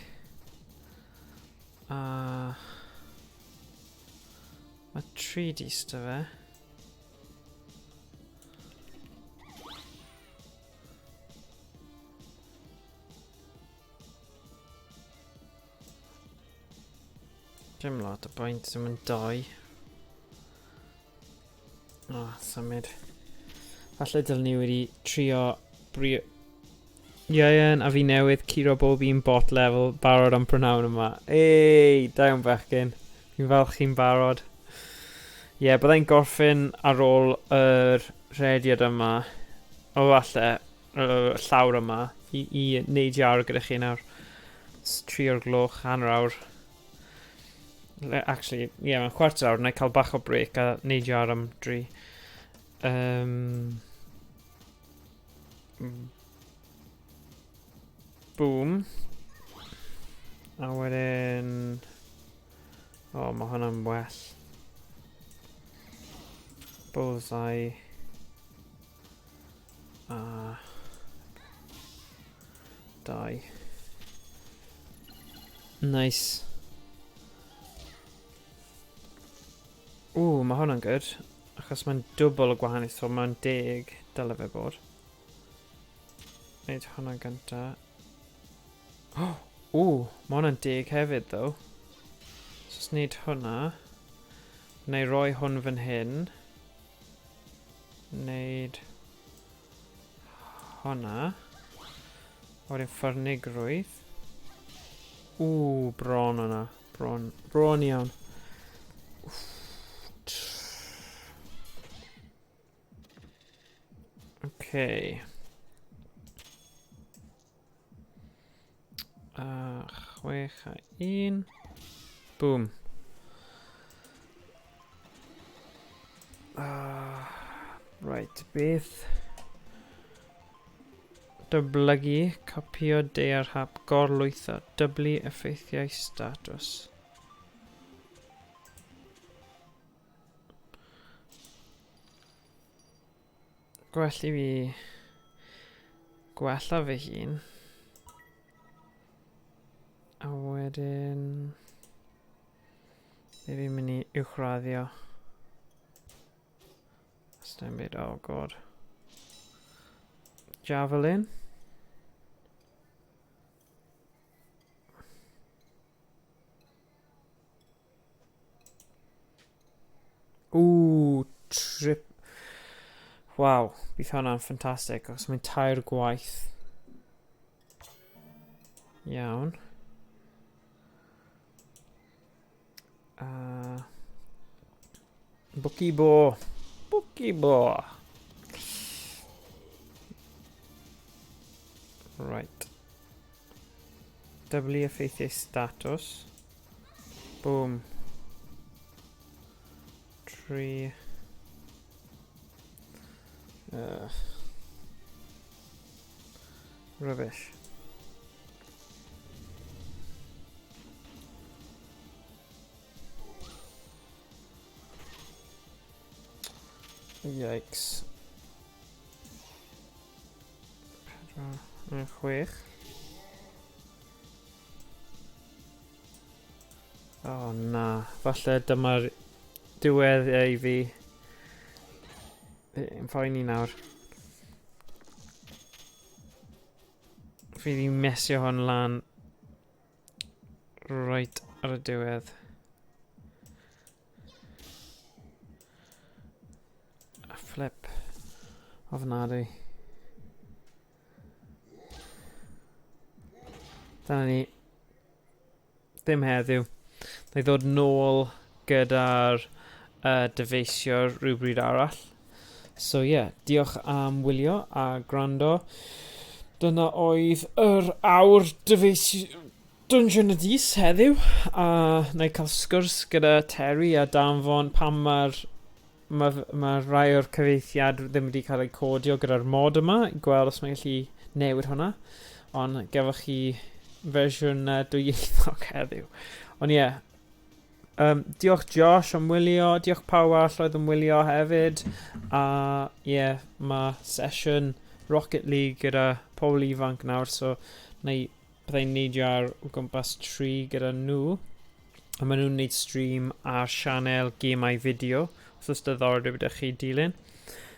A... Mae 3 dis 'da fe. Dim lot o bwynt, ddim yn 2. O, symud. Falle dylen ni wedi trio brio... Ieuan a fi newydd curo bob un bot level barod am prynawn yma. Ei, da iawn bechgyn. Fi'n falch chi'n barod. Ie, yeah, byddai'n gorffen ar ôl yr rhediad yma. O, falle, y llawr yma, i neidio awr gyda chi nawr. 3 o'r gloch, hanner awr. Actually, ie, yeah, mae'n chwarter awr, na i cael bach o break a neidio ar am 3. Boom. A wedyn... O, mae hwnna'n well. Bullseye. A... 2. Nice. Ww, mae hwnna'n good. Achos mae'n dwbl o gwahaniaeth, so mae'n 10, dyle fe bod. Wneud hwnna'n gynta. Ww, mae hwnna'n 10 hefyd, though. So os wneud hwnna, neu roi hwn fan hyn. Wneud hwnna. Wedyn ffyrnigrwydd. Ww, bron yna. Bron, bron iawn. Okay. A 6 a 1. Boom. Right, beth? Dyblygu, copio daear hap, gorlwytho, dyblu effeithiau status. Gwell i fi gwella fy hun. A wedyn... Be fi'n mynd i uwchraddio. Dim byd, oh god. Javelin. Ooh, trip. Waw, bydd hwnna'n ffantastig, os mae'n 3 gwaith. Iawn. Bwci bo. Bwci bo. Right. Dyblu effeithiau status. Boom. 3. Rubbish. Yikes. 4, 6. Oh na, falle dyma'r diwedd i fi. Fi'n phoeni nawr. Fi wedi mesio hwn lan right ar y diwedd. A flip. Ofnadwy. Dyna ni. Ddim heddiw. Na i ddod nôl gyda'r dyfeisiwr rhywbryd arall. So ie, yeah, diolch am wylio a gwrando. Dyna oedd yr awr dyfeisi Dungeon y Dis heddiw. A na i cael sgwrs gyda Terry a danfon pam mae'r mae, ma rai o'r cyfeithiad ddim wedi cael ei codio gyda'r mod yma, i gweld os mae'n gallu newid hwnna. Ond gefoch chi fersiwn dwyieithog heddiw. Ond ie, yeah, diolch Josh am wylio, diolch pawb arall oedd yn wylio hefyd. A ie, yeah, mae sesiwn Rocket League gyda pobl ifanc nawr, so na i, byddai'n neidio ar o gwmpas 3 gyda nhw. A maen nhw'n neud stream ar sianel gemau fideo, os oes diddordeb ydych chi dilyn.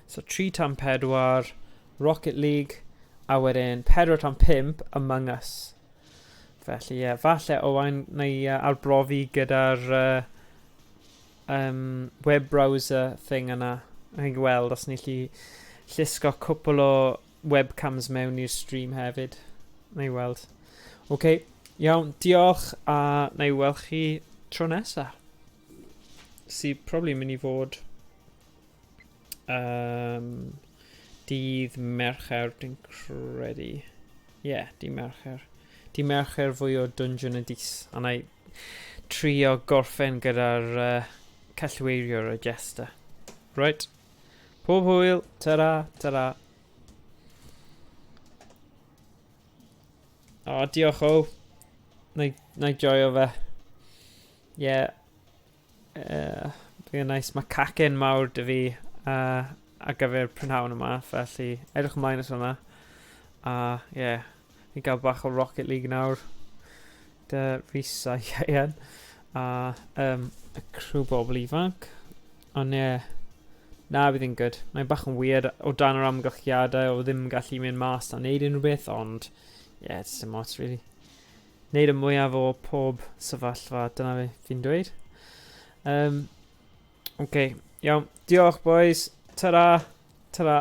So 3 tan 4, Rocket League, a wedyn 4 tan 5, Among Us. Felly ie, yeah, falle Owain na i arbrofi gyda'r web browser thing yna. Ni'n gweld os ni'n gallu llusgo cwpl o webcams mewn i'r stream hefyd. Na i weld. Oce, okay, iawn, diolch a na i weld chi tro nesa. Sy probably mynd i fod dydd Mercher, dwi'n credu. Ie, yeah, dydd Mercher. Dydd Mercher fwy o Dungeon y Dis. A na i trio gorffen gyda'r cellweiriwr y Jester. Right. Pob hwyl. Ta-ra, ta-ra. O, diolch o. Na i joio fe. Ie. Yeah. Bydd yn nice. Mae cacen mawr dy fi ar gyfer prynhawn yma, felly edrych ymlaen at hwnna. A ie, yeah, ni'n cael bach o Rocket League nawr. Dy Rhys a Ian. A y crew bobl ifanc. Ond ie, yeah, na bydd yn good. Mae'n bach yn weird o dan yr amgylchiadau o ddim gallu mynd mas a neud unrhyw beth, ond ie, yeah, it's dim ots really. Neud y mwyaf o pob sefyllfa, dyna fi, fi'n dweud. OK, iawn. Diolch, boys. Ta-ra. Ta-ra.